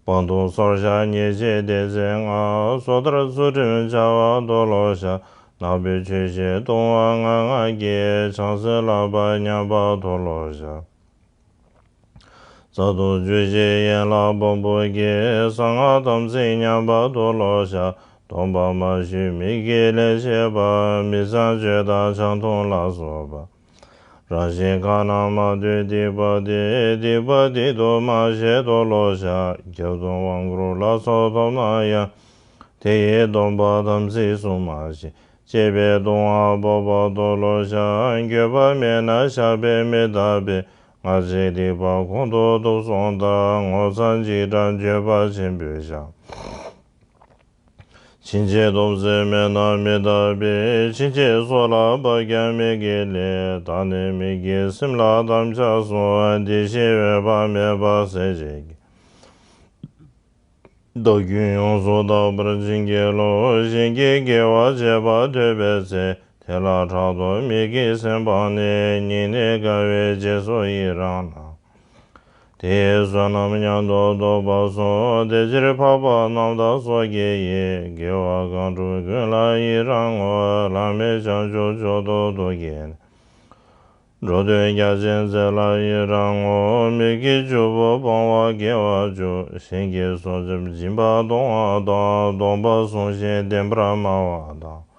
སྤང་ལྟུང་སོར་བཤགས་ཉེས་བྱས་སྡེ་ཚན་ལྔ། སོ་ཐར་ཚུལ་ཁྲིམས་བྱ་བ་མཐོལ་ལོ་བཤགས། ནག་པོའི་ཆོས་བྱས་ལྟུང་བ་ལྔ་ལྔ་བརྒྱད། ཆང་སྲིད་ལག་པ་ཉམས་པ་མཐོལ་ལོ་བཤགས། བཙག་འཐུང་རྒྱུ་ཞིག་ཡན་ལག་བམ་པོ་བརྒྱད། གསང་སྔགས་དམ་ཚིག་ཉམས་པ་མཐོལ་ལོ་བཤགས། སྡོམ་པ་མ་ཞུས་མི་དགེ་ལས་བྱས་པ། མི་ཚངས་སྤྱོད་དང་ཆང་འཐུང་ལ་སོགས་པ། རང་བཞིན་གང་རྣམས་མ་ཐོས་སྡིག་པ་དེ། སྡིག་པ་སྡིག་ཏོ་མ་བྱས་དོ་ལོ་བྱ། རྒྱབ་ཏུ་དབང་བསྐུར་ལ་སོགས་ཐོབ་ན་ཡང་། དེ་ཡི་སྡོམ་པ་དམ་ཚིག་སྲུང་མ་ཤེས། སྤྱད་པས་ལྟུང་བ་འབག་པ་དོ་ལོ་བྱ། འགྱོད་པ་མེད་ན་བཤགས་པས་མི་འདག་པས། སྔར་བྱས་སྡིག་པ་གོང་དུ་འདུག་སོང་ལྟར། ངོ་ཚ་འཇིགས་སྐྲག་འགྱོད་པ་ཆེན་པོས་བཤགས། ཕྱིན་ཆད་སྡོམ་སེམས་མེད་ན་མི་འདག་པས། ཕྱིན་ཆད་སྲོག་ལ་བབ་ཀྱང་མི་དགེ་ལས། བདག་ནི་མི་དགེ་སེམས་ལ་དམ་བཅའ་སོང་། དེ་ཕྱིར་འོད་དཔག་མེད་པ་གསལ་བྱེད་ཀྱི། བདག་རྒྱུད་ཡོངས་སུ་དག་པར་བྱིན་གྱིས་རློབས། གཞན་གྱིས་དགེ་བ་བྱེད་པ་ཐོས་པའི་ཚེ། དེ་ལ་ཕྲག་དོག་མི་དགེ་སེམས་སྤངས་ནས། ཉེས་ནས་དགའ་བའི་རྗེས་སུ་ཡི་རང་ན། དེའི་བསོད་ནམས་མཉམ་དུ་བསྡུ་བར་གསོལ། དེ་ཕྱིར་འཕགས་པ་རྣམས་དང་སོ་སྐྱེ་ཡི། དགེ་བ་གང་བསྒྲུབས་ཀུན་ལ་ཡི་རང་ངོ་། བླ་མེད་བྱང་ཆུབ་མཆོག་ཏུ་ཐུགས་བསྐྱེད་ནས། འགྲོ་དོན་རྒྱ་ཆེན་མཛད་ལ་ཡི་རང་ངོ་། མི་དགེ་བཅུ་པོ་སྤོང་བ་དགེ་བ་བཅུ། གཞན་གྱི་སྲོག་བསྐྱབ་སྦྱིན་པ་གཏོང་བ་དང་། སྡོམ་པ་བསྲུང་ཞིང་བདེན་པར་སྨྲ་བ་དང་།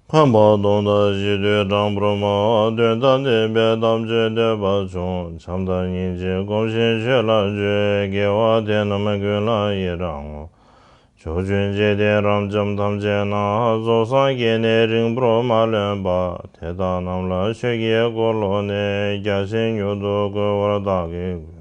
ཕམ་པ་སྡོམ་དང་ཞི་དུལ་དྲང་པོར་སྨྲ། དོན་དང་ལྡན་པའི་དམ་ཆོས་འདོད་པ་ཆུང་། བྱམས་དང་སྙིང་རྗེ་སྒོམ་ཞིང་ཆོས་ལ་སྤྱོད། དགེ་བ་དེ་རྣམས་ཀུན་ལ་ཡི་རང་ངོ་། ཕྱོགས་བཅུའི་འཇིག་རྟེན་རབ་འབྱམས་ཐམས་ཅད་ན། རྫོགས་སངས་རྒྱས་ནས་རིང་པོར་མ་ལོན་པ། དེ་དག་རྣམས་ལ་ཆོས་ཀྱི་འཁོར་ལོ་ནི། རྒྱ་ཆེན་མྱུར་དུ་བསྐོར་བར་བདག་གིས་བསྐུལ།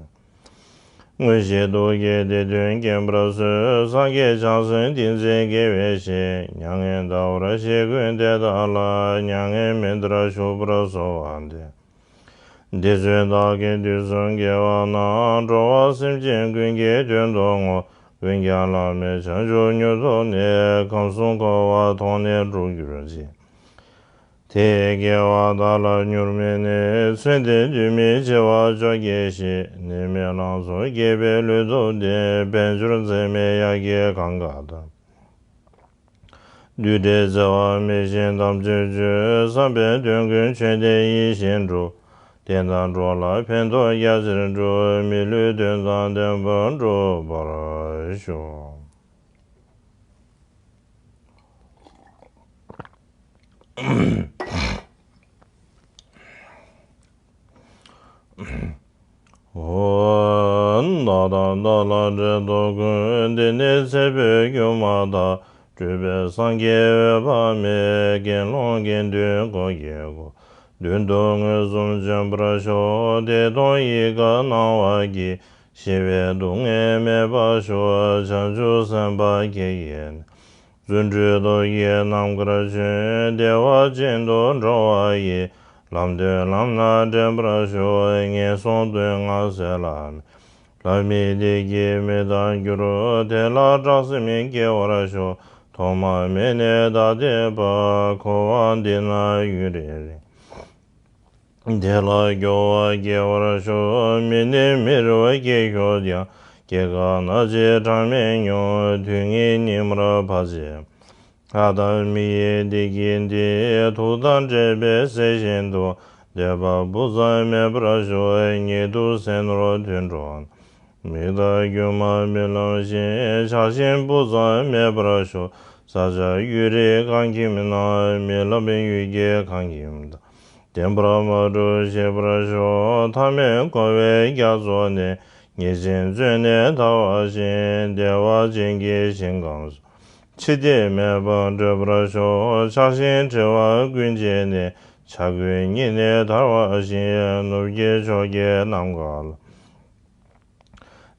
དངོས་གཞི་ཐུགས་ཀྱི་བདེ་དོན་བསྐྱེད་པར་གསོལ། སངས་རྒྱས་བྱང་སེམས་ཏིང་འཛིན་དགེ་བའི་བཤེས། མྱ་ངན་འདའ་བར་བཤེས་ཀུན་དེ་དག་ལ། མྱ་ངན་མི་འདའ་བར་བཞུགས་པར་གསོལ་བ་འདེབས། འདི་ཚོ་བདག་གིས་དུས་གསུམ་དགེ་བ་རྣམས། འགྲོ་བ་སེམས་ཅན་ཀུན་གྱི་དོན་དུ་བསྔོ། ཀུན་ཀྱང་བླ་མེད་བྱང་ཆུབ་མྱུར་ཐོབ་ནས། ཁམས་གསུམ་འཁོར་བ་ཐོག་ནས་སྒྲོལ་གྱུར་ཅིག། དེ་ཡི་དགེ་བ་བདག་ལ་མྱུར་སྨིན་ནས། མཚོན་དེ་དུས་མིན་འཆི་བ་བཅོ་བརྒྱད་ཞི། ནད་མེད་ལང་ཚོ་རྒྱས་པའི་ལུས་སྟོབས་ལྡན། དཔལ་འབྱོར་འཛད་མེད་གཡག་གི་གངྒཱ་དང་། བདུད་དགྲའི་བརྩེ་བ་མི་ཞན་དམ་ཆོས་སྤྱོད། བསམ་པའི་དོན་ཀུན་ཆོས་འདི་ཡིད་བཞིན་འགྲུབ། བསྟན་དང་འགྲོ་ལ་ཕན་ཐོགས་རྒྱ་ཆེར་འགྲུབ། མི་ལུས་དོན་དང་ལྡན་པར་འགྲུབ་པར་ཤོག། ཨོ། བདག་དང་བདག་ལ་འབྲེལ་ཐོགས་ཀུན། འདི་ནི་ཚེ་འཕོས་སྒྱུ་མ་དག། སྤྲུལ་པའི་སངས་རྒྱས་འོད་དཔག་མེད། དགེ་སློང་དགེ་འདུན་འཁོར་གྱིས་བསྐོར། མདུན་དུ་མངོན་སུམ་བྱོན་པར་ཤོག། བདེ་སྟོང་ཡིད་དགའ་སྣང་བ་སྐྱེས། ཞི་བའི་སྡུག་བསྔལ་མེད་པར་ཤོག། བྱང་ཆུབ་སེམས་དཔའ་ཁྱེད་ཡིན། བརྩོན་འགྲུས་སྟོབས་ཀྱིས་ནམ་མཁར་བྱོན། བདེ་བ་ཅན་དུ་འགྲོ་བ་ཡི། ལམ་སྟོན་ལམ་སྣ་འདྲེན་པར་ཤོག། ངན་སོང་སྡུག་བསྔལ་སེལ་ལ་མེད། ལྷ་མིའི་བདེ་སྐྱིད་མི་རྟག་འགྱུར། དེ་ལ་སྐྲག་སེམས་སྐྱེ་བར་ཤོག། ཐོག་མ་མེད་ནས་ད་ལྟའི་བར། འཁོར་བ་འདི་ན་ཡུན་རིང་རིང་། དེ་ལ་སྐྱོ་བ་སྐྱེ་བར་ཤོག། མི་ནི་མི་རུ་སྐྱེ་ཤོག་ཀྱང་། སྐྱེ་རྒ་ན་འཆི་གྲངས་མེད་མྱོང་། དུས་ངན་ཉི་མར་བབས་བྱེད། ལྷ་དང་མི་ཡི་བདེ་སྐྱིད་འདི། ཐུགས་དང་འཕྲད་པའི་ཚེ་བཞིན་དུ། འདོད་པ་སྤུ་ཙམ་མེད་པར་ཤོག། ཉེ་དུ་ཟས་ནོར་དུད་འགྲོ་རྣམས། མི་རྟག་སྒྱུ་མ་རྨི་ལམ་བཞིན། ཆགས་ཞེན་སྤུ་ཙམ་མེད་པར་ཤོག། བསགས་བྱ་གཡུ་རལ་གང་ཁྱིམ་ན། རྨི་ལམ་གཡུལ་འགྱེད་གང་ཁྱིམ་དང་། བདེན་པར་མ་གྲུབ་ཤེས་པར་ཤོག། ཐ་མལ་འཁོར་བའི་རྒྱ་མཚོ་ནས། ཉེས་ཅན་བཙོན་ནས་ཐར་བ་བཞིན། བདེ་བ་ཅན་གྱི་ཞིང་ཁམས་སུ། འཆི་ལྟས་མེད་པར་བགྲོད་པར་ཤོག། ཆགས་ཞེན་བྲལ་བ་ཀུན་བྱས་ནས། ཆགས་ཀུན་ཉིད་ནས་ཐར་བ་བཞིན། ནུབ་ཀྱི་ཕྱོགས་ཀྱི་ནམ་མཁའ་ལ།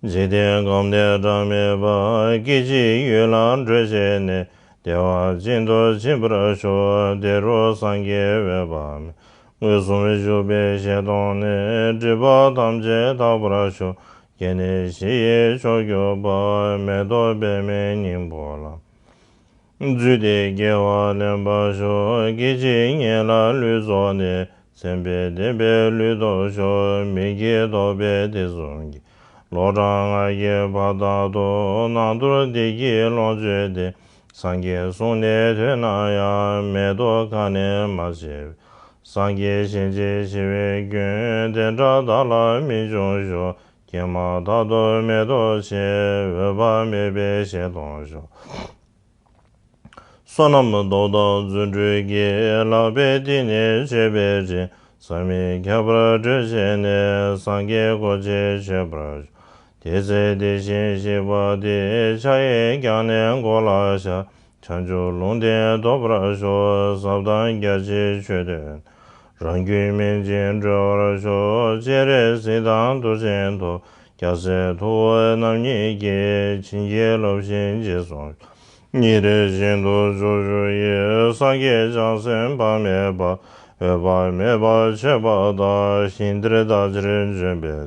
འཇིག་རྟེན་ཁམས་འདིར་གྲངས་མེད་པ། སྐད་ཅིག་ཡུད་ལ་བགྲོད་བྱས་ནས། བདེ་བ་ཅན་དུ་ཕྱིན་པར་ཤོག། དེ་རུ་སངས་རྒྱས་འོད་དཔག་མེད། མངོན་སུམ་བཞུགས་པའི་ཞལ་མཐོང་ནས། སྒྲིབ་པ་ཐམས་ཅད་དག་པར་ཤོག། སྐྱེ་གནས་གཞི་ཡི་མཆོག་གྱུར་པ། མེ་ཏོག་པདྨའི་སྙིང་པོ་ལ། བརྫུས་ཏེ་སྐྱེ་བ་ལེན་པར་ཤོག། སྐད་ཅིག་ཉིད་ལ་ལུས་རྫོགས་ནས། མཚན་དཔེ་ལྡན་པའི་ལུས་ཐོབ་ཤོག། མི་སྐྱེ་རྟོགས་པའི་ཐེག་གསུམ་གྱི། ལོ་གྲངས་ལྔ་བརྒྱའི་བར་དག་ཏུ། ནང་དུ་བདེ་སྐྱིད་ལོངས་སྤྱོད་དེ། སངས་རྒྱས་གསུང་ནི་ཐོས་ན་ཡང་། མེ་ཏོག་ཁ་ནས་མ་མཆེད་པའི། སངས་རྒྱས་ཞིང་ཆེན་ཞི་བའི་རྒྱུན། དེ་འདྲ་བདག་ལ་སྨིན་འབྱུང་ཤོག། ཀྱེ་མ་རྟག་ཏུ་མེ་ཏོག་ཆེ། འོད་དཔག་མེད་པའི་ཞལ་མཐོང་ཤོག། བསོད་ནམས་སྟོབས་དང་རྫུ་འཕྲུལ་གྱིས། ལག་པས་བཏེགས་ནས་མཆོད་པའི་སྤྲིན། བསམ་མི་ཁྱབ་པར་སྤྲོས་བྱས་ནས། སངས་རྒྱས་གོ་ཆེན་མཆོད་པར་ཤོག། དེ་ཚེ་དེ་བཞིན་གཤེགས་པ་དེས། ཕྱག་གཡས་བརྐྱངས་ནས་མགོ་ལ་ཞགས། བྱང་ཆུབ་ལུང་བསྟན་ཐོབ་པར་ཤོག། ཟབ་དང་རྒྱ་ཆེའི་ཆོས་སྟོན། རང་རྒྱུད་སྨིན་ཅིང་གྲོལ་བར་ཤོག། སྤྱན་རས་གཟིགས་དང་གདུགས་ཅན་ཐོབ། རྒྱལ་སྲས་ཐུ་བོ་རྣམ་གཉིས་ཀྱིས། བྱིན་གྱིས་རློབ་ཅིང་རྗེས་སུ། ཉིན་རེ་བཞིན་དུ་མཆོག་གྱུར་ཅིག། སངས་རྒྱས་བྱང་སེམས་དཔག་མེད་པ། འོད་དཔག་མེད་པ་མཆོད་པ་དང་། ཞིང་འདིར་བདག་ཕྱིར་འབྱོན་པའི་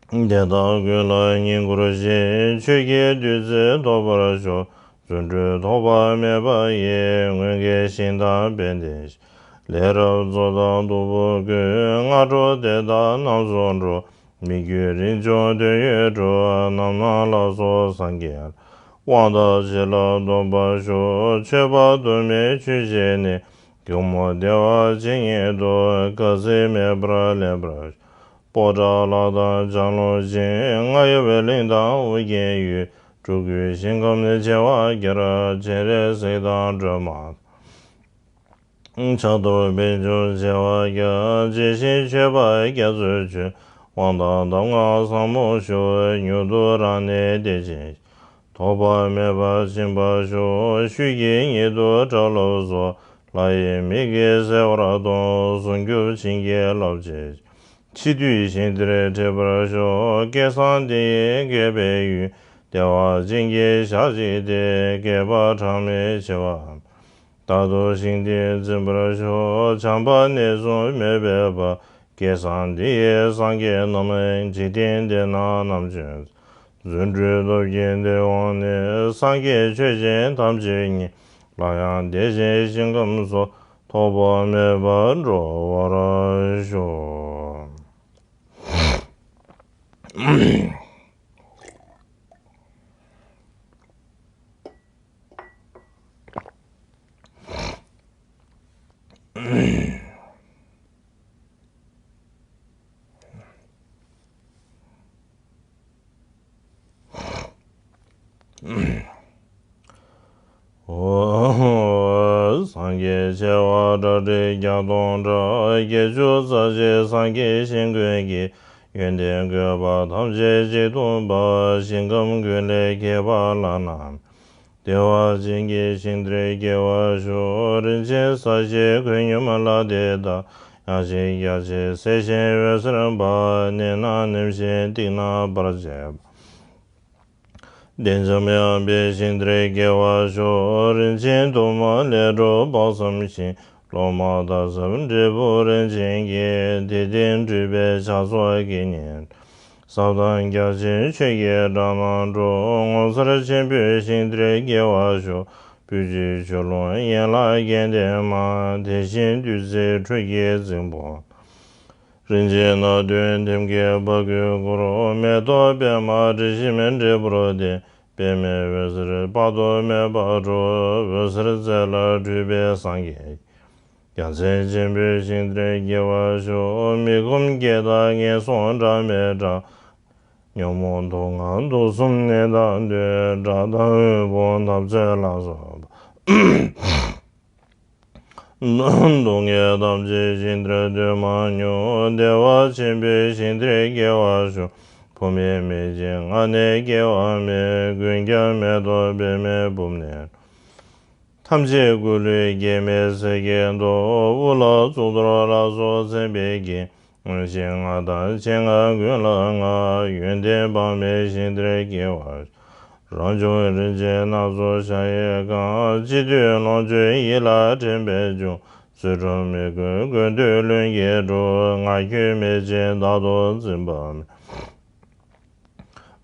ཚེ། དེ་དག་ཀུན་ལ་བསྙེན་བཀུར་ཞིང་། ཆོས་ཀྱི་བདུད་རྩི་ཐོབ་པར་ཤོག། རྫུ་འཕྲུལ་ཐོགས་པ་མེད་པ་ཡིས། མངོན་དགའི་ཞིང་དང་དཔལ་ལྡན་ཞིང་། ལས་རབ་རྫོགས་དང་སྟུག་པོ་ཀུན། སྔ་དྲོ་དེ་དག་རྣམས་སུ་འགྲོ། མི་བསྐྱོད་རིན་འབྱུང་དོན་ཡོད་གྲུབ། རྣམ་སྣང་ལ་སོགས་སངས་རྒྱས། དབང་དང་བྱིན་རླབས་སྟོན་པར་ཤོག། མཆོད་པ་དུ་མས་མཆོད་བྱས་ནས། མགོན་པོ་བདེ་བ་ཇི་སྙེད་དུ། དཀའ་ཚེགས་མེད་པར་ལེགས་པར། པོ་ཏ་ལ་དང་ལྗང་གླིང་བཞིན། རྔ་ཡབ་གླིང་དང་ཨོ་རྒྱན་ཡུལ། འབྲུག་སྐུད་ཞིང་ཁམས་བྱེ་བ་བརྒྱར། སྤྱན་རས་གཟིགས་དང་སྒྲོལ་མ་དང་། ཕྱག་རྡོར་པད་འབྱུང་བྱེ་བ་བརྒྱ། ཇི་བཞིན་མཆོད་པ་རྒྱ་མཚོའི་ཆུ། དབང་དང་གདམས་ངག་ཟབ་མོ་ཤོག། མྱུར་དུ་རང་གནས་བདེ་ཆེན་ཞིང་། ཐོགས་པ་མེད་པར་ཕྱིན་པར་ཤོག། ཆོས་ཀྱི་ཉི་ཟླ་གྲགས་ལོངས་སུ། ལྷ་ཡི་མིག་གིས་གསལ་བར་མཐོང་། ཟུང་སྐྱོབ་བྱིན་གྱིས་བརླབ་བྱེད་ཅིང་། འཆི་དུས་ཞིང་དེར་འཁྲིད་པར་ཤོག། བསྐལ་བཟང་འདི་ཡི་རྒས་པའི་ཡུལ། བདེ་བ་ཅན་གྱི་ཞག་ཅིག་སྟེ། བསྐལ་པ་གྲངས་མེད་འཆི་བའམ། རྟག་ཏུ་ཞིང་འདི་འཛིན་པར་ཤོག། བྱམས་པ་ནད་གསུམ་མེད་པའི་བར། བསྐལ་བཟང་འདི་ཡི་སངས་རྒྱས་རྣམས། འཇིག་རྟེན་འདི་ན་ནམ་བྱོན། རྫུ་འཕྲུལ་སྟོབས་ཀྱིས་འདིར་འོངས་ནས། སངས་རྒྱས་ཆོས་ཀྱི་ཐམས་ཅད་ཉིད། སླར་ཡང་བདེ་ཞིང་ཞིང་ཁམས་སུ། ཐོགས་པ་མེད་པར་འགྲོ་བར་ཤོག། འོ། སངས་རྒྱས་བྱེ་བ་ཁྲག་ཁྲིག་བརྒྱ་སྟོང་ཕྲག་བརྒྱད་ཅུ་རྩ་བཞི་སངས་རྒྱས་ཞིང་ཀུན་གྱི། ཡོན་ཏན་བཀོད་པ་ཐམས་ཅད་གཅིག་ཏུ་འབར། ཞིང་ཁམས་ཀུན་ལས་ཁྱད་པར་བླ་ན་མེད། བདེ་བ་ཅན་གྱི་ཞིང་དེར་སྐྱེ་བར་ཤོག། རིན་ཆེན་ས་གཞིའི་གོས་སྙོམས་ལ་དེ་དག། ཡངས་ཤིང་རྒྱ་ཆེ་གསལ་ཞིང་འོད་ཟེར་འབར། མནན་ན་ནིམ་ཞིང་བཏེགས་ན་འབར་བྱེད་པ། བདེ་འཇམ་ཡངས་པའི་ཞིང་དེར་སྐྱེ་བར་ཤོག། རིན་ཆེན་དུང་དམར་ལས་གྲུབ་དཔག་བསམ་ཤིང་། ལོ་མ་དག་ཟབ་འབྲས་བུ་རིན་ཆེན་གྱིས། དེ་སྟེང་སྤྲུལ་པའི་ཕྱག་མཚོ་གི་ཉིན། ཟབ་དང་རྒྱ་ཆེན་ཆོས་ཀྱི་སྒྲ་རྣམས་སྒྲོག། ངོ་མཚར་ཆེན་པོའི་ཞིང་དེར་སྐྱེ་བར་ཤོག། སྤོས་ཆུའི་ཆུ་ཀླུང་ཡན་ལག་བརྒྱན་ལྡན་མ། དེ་བཞིན་བདུད་རྩིའི་ཁྲུས་ཀྱི་རྫིང་བུ། རིན་ཆེན་སྣ་བདུན་ཐེམ་སྐས་ཕ་གུར་གུར། མེ་ཏོག་པདྨ་དྲི་ཞིམ་འབྲས་བུར་ལྡན། པདྨའི་འོད་ཟེར་དཔག་ཏུ་མེད་པ་འཕྲོ། འོད་ཟེར་རྩེ་ལ་སྤྲུལ་པའི་སངས་རྒྱས། རྒྱལ་མཚན་ཆེན་པོའི་ཞིང་དེར་སྐྱེ་བར་ཤོག། མི་ཁོམ་བརྒྱད་དང་ངན་སོང་གྲངས་མེད་གྲགས། ཉོན་མོངས་དུག་ལྔ་དུག་གསུམ་ནད་དང་བསྟུན། དགྲ་དང་དབུལ་ཕོངས་འཐབ་རྩོད་ལ་སོགས་པ། སྡུག་བསྔལ་ཐམས་ཅད་ཞིང་དེར་སྟོན་མ་མྱོང་། བདེ་བ་ཆེན་པོའི་ཞིང་དེར་སྐྱེ་བར་ཤོག། བུད་མེད་མེད་ཅིང་མངལ་ནས་སྐྱེ་བ་མེད། རྒུན་ཆང་མེ་ཏོག་པདྨའི་སྦུབས་ནས། ཐམས་ཅད་སྐུ་ལུས་སྐྱེ་མེད་ཟིལ་གྱིས་གཏུབས། དབུ་ལ་གཙུག་ཏོར་ལ་སོགས་མཚན་དཔེའི་རྒྱན། མངོན་ཤེས་ལྔ་དང་སྤྱན་སྔར་ཀུན་ལ་བསྔགས། ཡོན་ཏན་དཔག་མེད་ཞིང་དེར་སྐྱེ་བར་ཤོག། རང་བྱུང་རིན་ཆེན་སྣ་ཚོགས་ཞལ་གྱིས་བཀང་། སྤྱི་མཐུས་ལོངས་སྤྱོད་ཡིད་ལ་དྲན་པས་འབྱུང་། བསོད་སྒྲུབ་མི་དགོས་དགོས་འདོད་ལྷུན་གྱིས་གྲུབ། ངག་འཁྱལ་མེད་ཅིང་བདག་ཏུ་འཛིན་པ་མེད།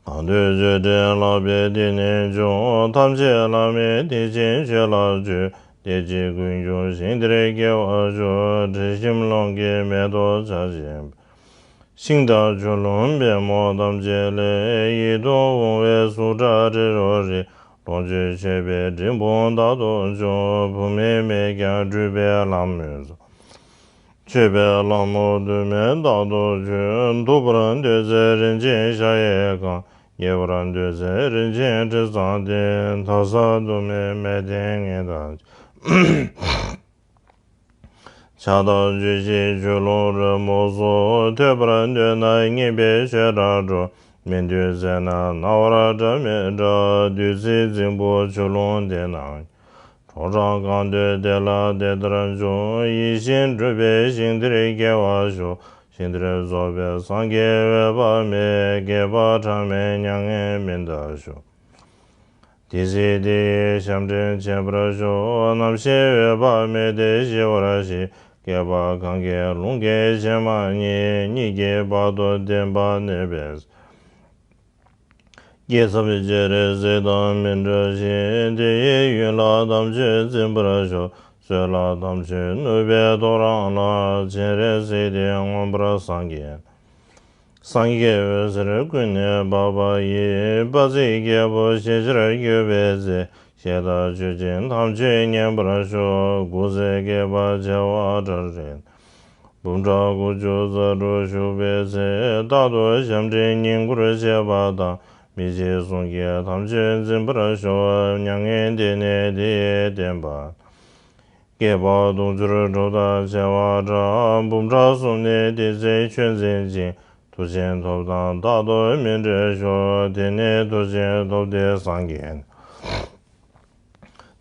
གང་འདོད་ཆོས་འབྲེལ་ལགས་པས་དེ་ནས་འབྱུང་། ཐམས་ཅད་བླ་མེད་བདེ་ཆེན་ཆོས་ལ་སྤྱོད། བདེ་སྐྱིད་ཀུན་འབྱུང་ཞིང་དེར་སྐྱེ་བར་ཤོག། དྲི་ཞིམ་ལོངས་སྐུའི་མེ་ཏོག་ཆར་བཞིན་པ། ཤིང་དང་ཆུ་ཀླུང་པདྨོ་ཐམས་ཅད་ལས། ཡིད་དུ་འོང་བའི་གཟུགས་སྒྲ་དྲི་རོ་རེག། ལོངས་སྤྱོད་མཆོད་པའི་འབྲས་བུ་རྟག་ཏུ་འབྱུང་། བུད་མེད་མེད་ཀྱང་སྤྲུལ་པའི་ལྷ་མོས་གསོལ། མཆོད་པའི་ལྷ་མོ་དུ་མས་རྟག་ཏུ་མཆོད། འདུག་པར་འདོད་ཚེ་རིན་ཆེན་ཤ་ཡི་གང་། དགྱེས་པར་འདོད་ཚེ་རིན་ཆེན་དྲི་བཟང་སྟེ། དག་ས་དུ་མས་མལ་སྟན་ངེས་དང་། ཕྱག་དང་མཆོད་ཅིང་མཆོད་ལོང་རོལ་མོ་སོགས། ཐོས་པར་འདོད་ན་སྙན་པའི་ཆོས་སྒྲ་སྒྲོག། མི་འདོད་ཟེར་ན་རྣ་བར་སྒྲ་མི་གྲག། བདུད་རྩིའི་རྫིང་བུ་ཆུ་ཀླུང་དེ་ན། གྲོགས་རང་གང་འདོད་དེ་ལ་དེ་ལྟར་འབྱུང་། ཡིད་བཞིན་འགྲུབ་པའི་ཞིང་དེར་སྐྱེ་བར་ཤོག། ཞིང་དེར་རྫོགས་པའི་སངས་རྒྱས་འོད་དཔག་མེད། བསྐལ་པ་གྲངས་མེད་མྱ་ངན་མི་འདའ་ཤོག། དེ་སྲིད་དེ་ཡི་ཞབས་འདྲེན་བྱེད་པར་ཤོག། རྣམ་ཤེས་འོད་དཔག་མེད་དེ་ཞི་བར་གཤེགས། བསྐལ་པ་གང་གི་ལུང་གིས་ཞེན་མ་རྙེད། གཉིས་ཀྱིས་བར་དུ་བདེན་པར་གནས་པའི། སྐྱེས་ཚབས་སྤྱན་རས་གཟིགས་དང་མི་འབྲལ་ཞིང་། དེ་ཡི་ཡུལ་ལ་དམ་ཆོས་འཛིན་པར་ཤོག། སྲོད་ལ་དམ་ཆོས་ནུབ་པའི་ཐོ་རངས་ལ། སྤྱན་རས་གཟིགས་དེ་མངོན་པར་སངས་རྒྱས། སངས་རྒྱས་འོད་ཟེར་ཀུན་ནས་འབར་བ་ཡིས། དཔལ་བརྩེགས་རྒྱལ་པོ་ཞེས་བྱར་གྱུར་པའི་ཚེ། ཞལ་དང་མཆོད་ཅིང་དམ་ཆོས་མཉན་པར་ཤོག། དགུ་ཚེས་བསྐལ་པ་བྱེ་བ་ཕྲག་རེ། འབུམ་ཕྲག་དགུ་བཅུ་རྩ་དྲུག་བཞུགས་པའི་ཚེ། རྟག་ཏུ་ཞབས་འདྲེན་བསྙེན་བཀུར་བྱེད་པ་དང་། མི་འཇིགས་གསུམ་གྱི་དམ་ཆོས་འཛིན་པར་ཤོག། མྱ་ངན་འདས་ནས་དེ་ཡི་བསྟན་པ། བསྐལ་པ་དུང་ཕྱུར་དྲུག་དང་བྱེ་བ་ཕྲག། འབུམ་ཕྲག་གསུམ་ནས་དེ་ཚེ་ཆོས་འཛིན་ཅིང་། མཐུ་ཆེན་ཐོབ་དང་རྟག་ཏུ་མི་འབྲལ་ཤོག། དེ་ནས་མཐུ་ཆེན་ཐོབ་སྟེ་སངས་རྒྱས།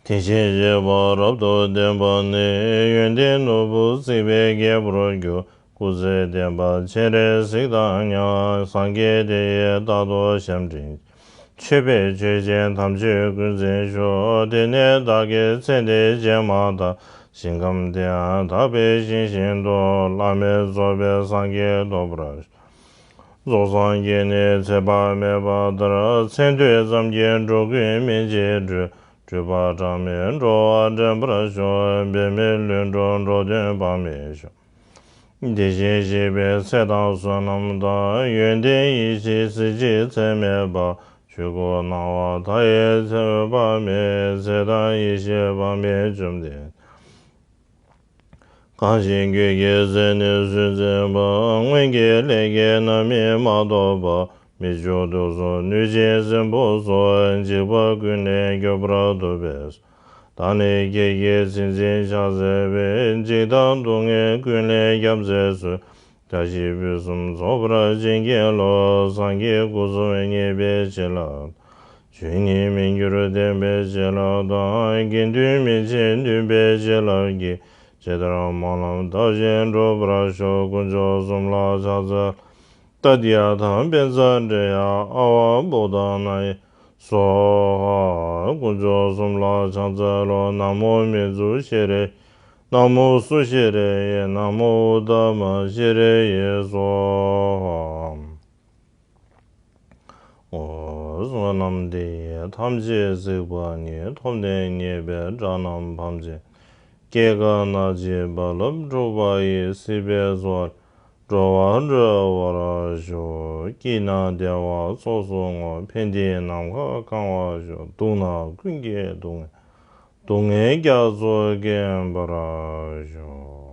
དེ་བཞིན་གཤེགས་པ་རབ་ཏུ་བརྟན་པ་ནི། ཡོན་ཏན་ནོར་བུ་བརྩེགས་པའི་རྒྱལ་པོར་གྱུར། སྐུ་ཚེ་བརྟན་པ་སྤྱན་རས་གཟིགས་དང་མཉམ། སངས་རྒྱས་དེ་ཡིས་རྟག་ཏུ་ཞབས་འདྲེན། མཆོད་པས་མཆོད་ཅིང་དམ་ཆོས་ཀུན་འཛིན་ཤོག། དེ་ནས་བདག་གིས་ཚེ་འདི་སྦྱིན་མ་ཐག། ཞིང་ཁམས་དེ་ཡང་དག་པའི་ཞིང་བཞིན་དུ། བླ་མེད་རྫོགས་པའི་སངས་རྒྱས་ཐོབ་པར་ཤོག། རྫོགས་སངས་རྒྱས་ནི་ཚེ་དཔག་མེད་པ་ལྟར། མཚན་ཐོས་ཙམ་གྱིས་འགྲོ་ཀུན་སྨིན་བྱེད་སྤྲུལ། སྤྲུལ་པ་གྲངས་མེད་འགྲོ་བ་འདྲེན་པར་ཤོག། འབད་མེད་ལྷུན་གྲུབ་འགྲོ་དོན་དཔག་མེད་ཤོག། དེ་བཞིན་གཤེགས་པའི་ཚེ་དང་བསོད་ནམས་དང་། ཡོན་ཏན་ཡེ་ཤེས་གཟི་བརྗིད་ཚད་མེད་པ། ཆོས་སྐུ་སྣང་བ་མཐའ་ཡས་ཚེ་འོད་དཔག་མེད། ཚེ་དང་ཡེ་ཤེས་དཔག་མེད་བཅོམ་ལྡན། གང་ཞིག་རྒྱུད་ཀྱི་ཚད་ནི་ཚུལ་འཛིན་པ། སྔོན་གྱི་ལས་ཀྱི་རྣམ་སྨིན་མ་གཏོགས་པ། མི་འཇུག་དུག་གསུམ་གནོད་སྦྱིན་སྲིན་པོ་སོགས། འཇིགས་པ་ཀུན་ལས་སྐྱོབ་པར་འདོད་པས། བདག་ནི་ཁྱེད་ཀྱི་མཚན་འཛིན་ཕྱག་འཚལ་བས། འཇིགས་དང་སྡུག་བསྔལ་ཀུན་ལས་སྐྱབས་མཛད་གསོལ། བཀྲ་ཤིས་ཕུན་སུམ་ཚོགས་པར་བྱིན་གྱིས་རློབས། སངས་རྒྱས་སྐུ་གསུམ་མཉེས་པའི་བྱིན་རླབས། ཆོས་ཉིད་མི་འགྱུར་བརྟན་པའི་བྱིན་རླབས་དང་། དགེ་འདུན་མི་ཕྱེད་འདུན་པའི་བྱིན་རླབས་ཀྱིས། ཇི་ལྟར་སྨོན་ལམ་བཏབ་བཞིན་འགྲུབ་པར་ཤོག། དཀོན་མཆོག་གསུམ་ལ་ཕྱག་འཚལ་ལོ། ཏདྱ་ཐཱ། བཛྲ་ཨ་ཝ་བོ་དྷ་ན་ཡེ་སྭཱ་ཧཱ། དཀོན་མཆོག་གསུམ་ལ་ཕྱག་འཚལ་ལོ། ན་མོ་མི་ཛུ་ཤྲཱི་ཡེ། ན་མོ་སུ་ཤྲཱི་ཡེ། ན་མོ་ཨུ་ཏ་མ་ཤྲཱི་ཡེ་སྭཱ་ཧཱ། ཨོ། བསོད་ནམས་འདི་ཡིས་ཐམས་ཅད་གཟིགས་པ་ཉིད། ཐོབ་ནས་ཉེས་པའི་དགྲ་རྣམས་ཕམ་བྱས། སྐྱེ་རྒ་ན་འཆིའི་རྦ་རླབས་འཁྲུགས་པ་ཡི། སྲིད་པའི་མཚོ་ལས་འགྲོ་བ་སྒྲོལ་བར་ཤོག། སྐྱིད་ན་བདེ་བ་ཚོགས་སུ་བསྔོ། ཕན་བདེའི་ནམ་མཁའ་གང་བར་ཤོག། སྡུག་ན་ཀུན་གྱི་སྡུག་བསྔལ། སྡུག་བསྔལ་རྒྱ་མཚོ་སྐེམ་པར་ཤོག།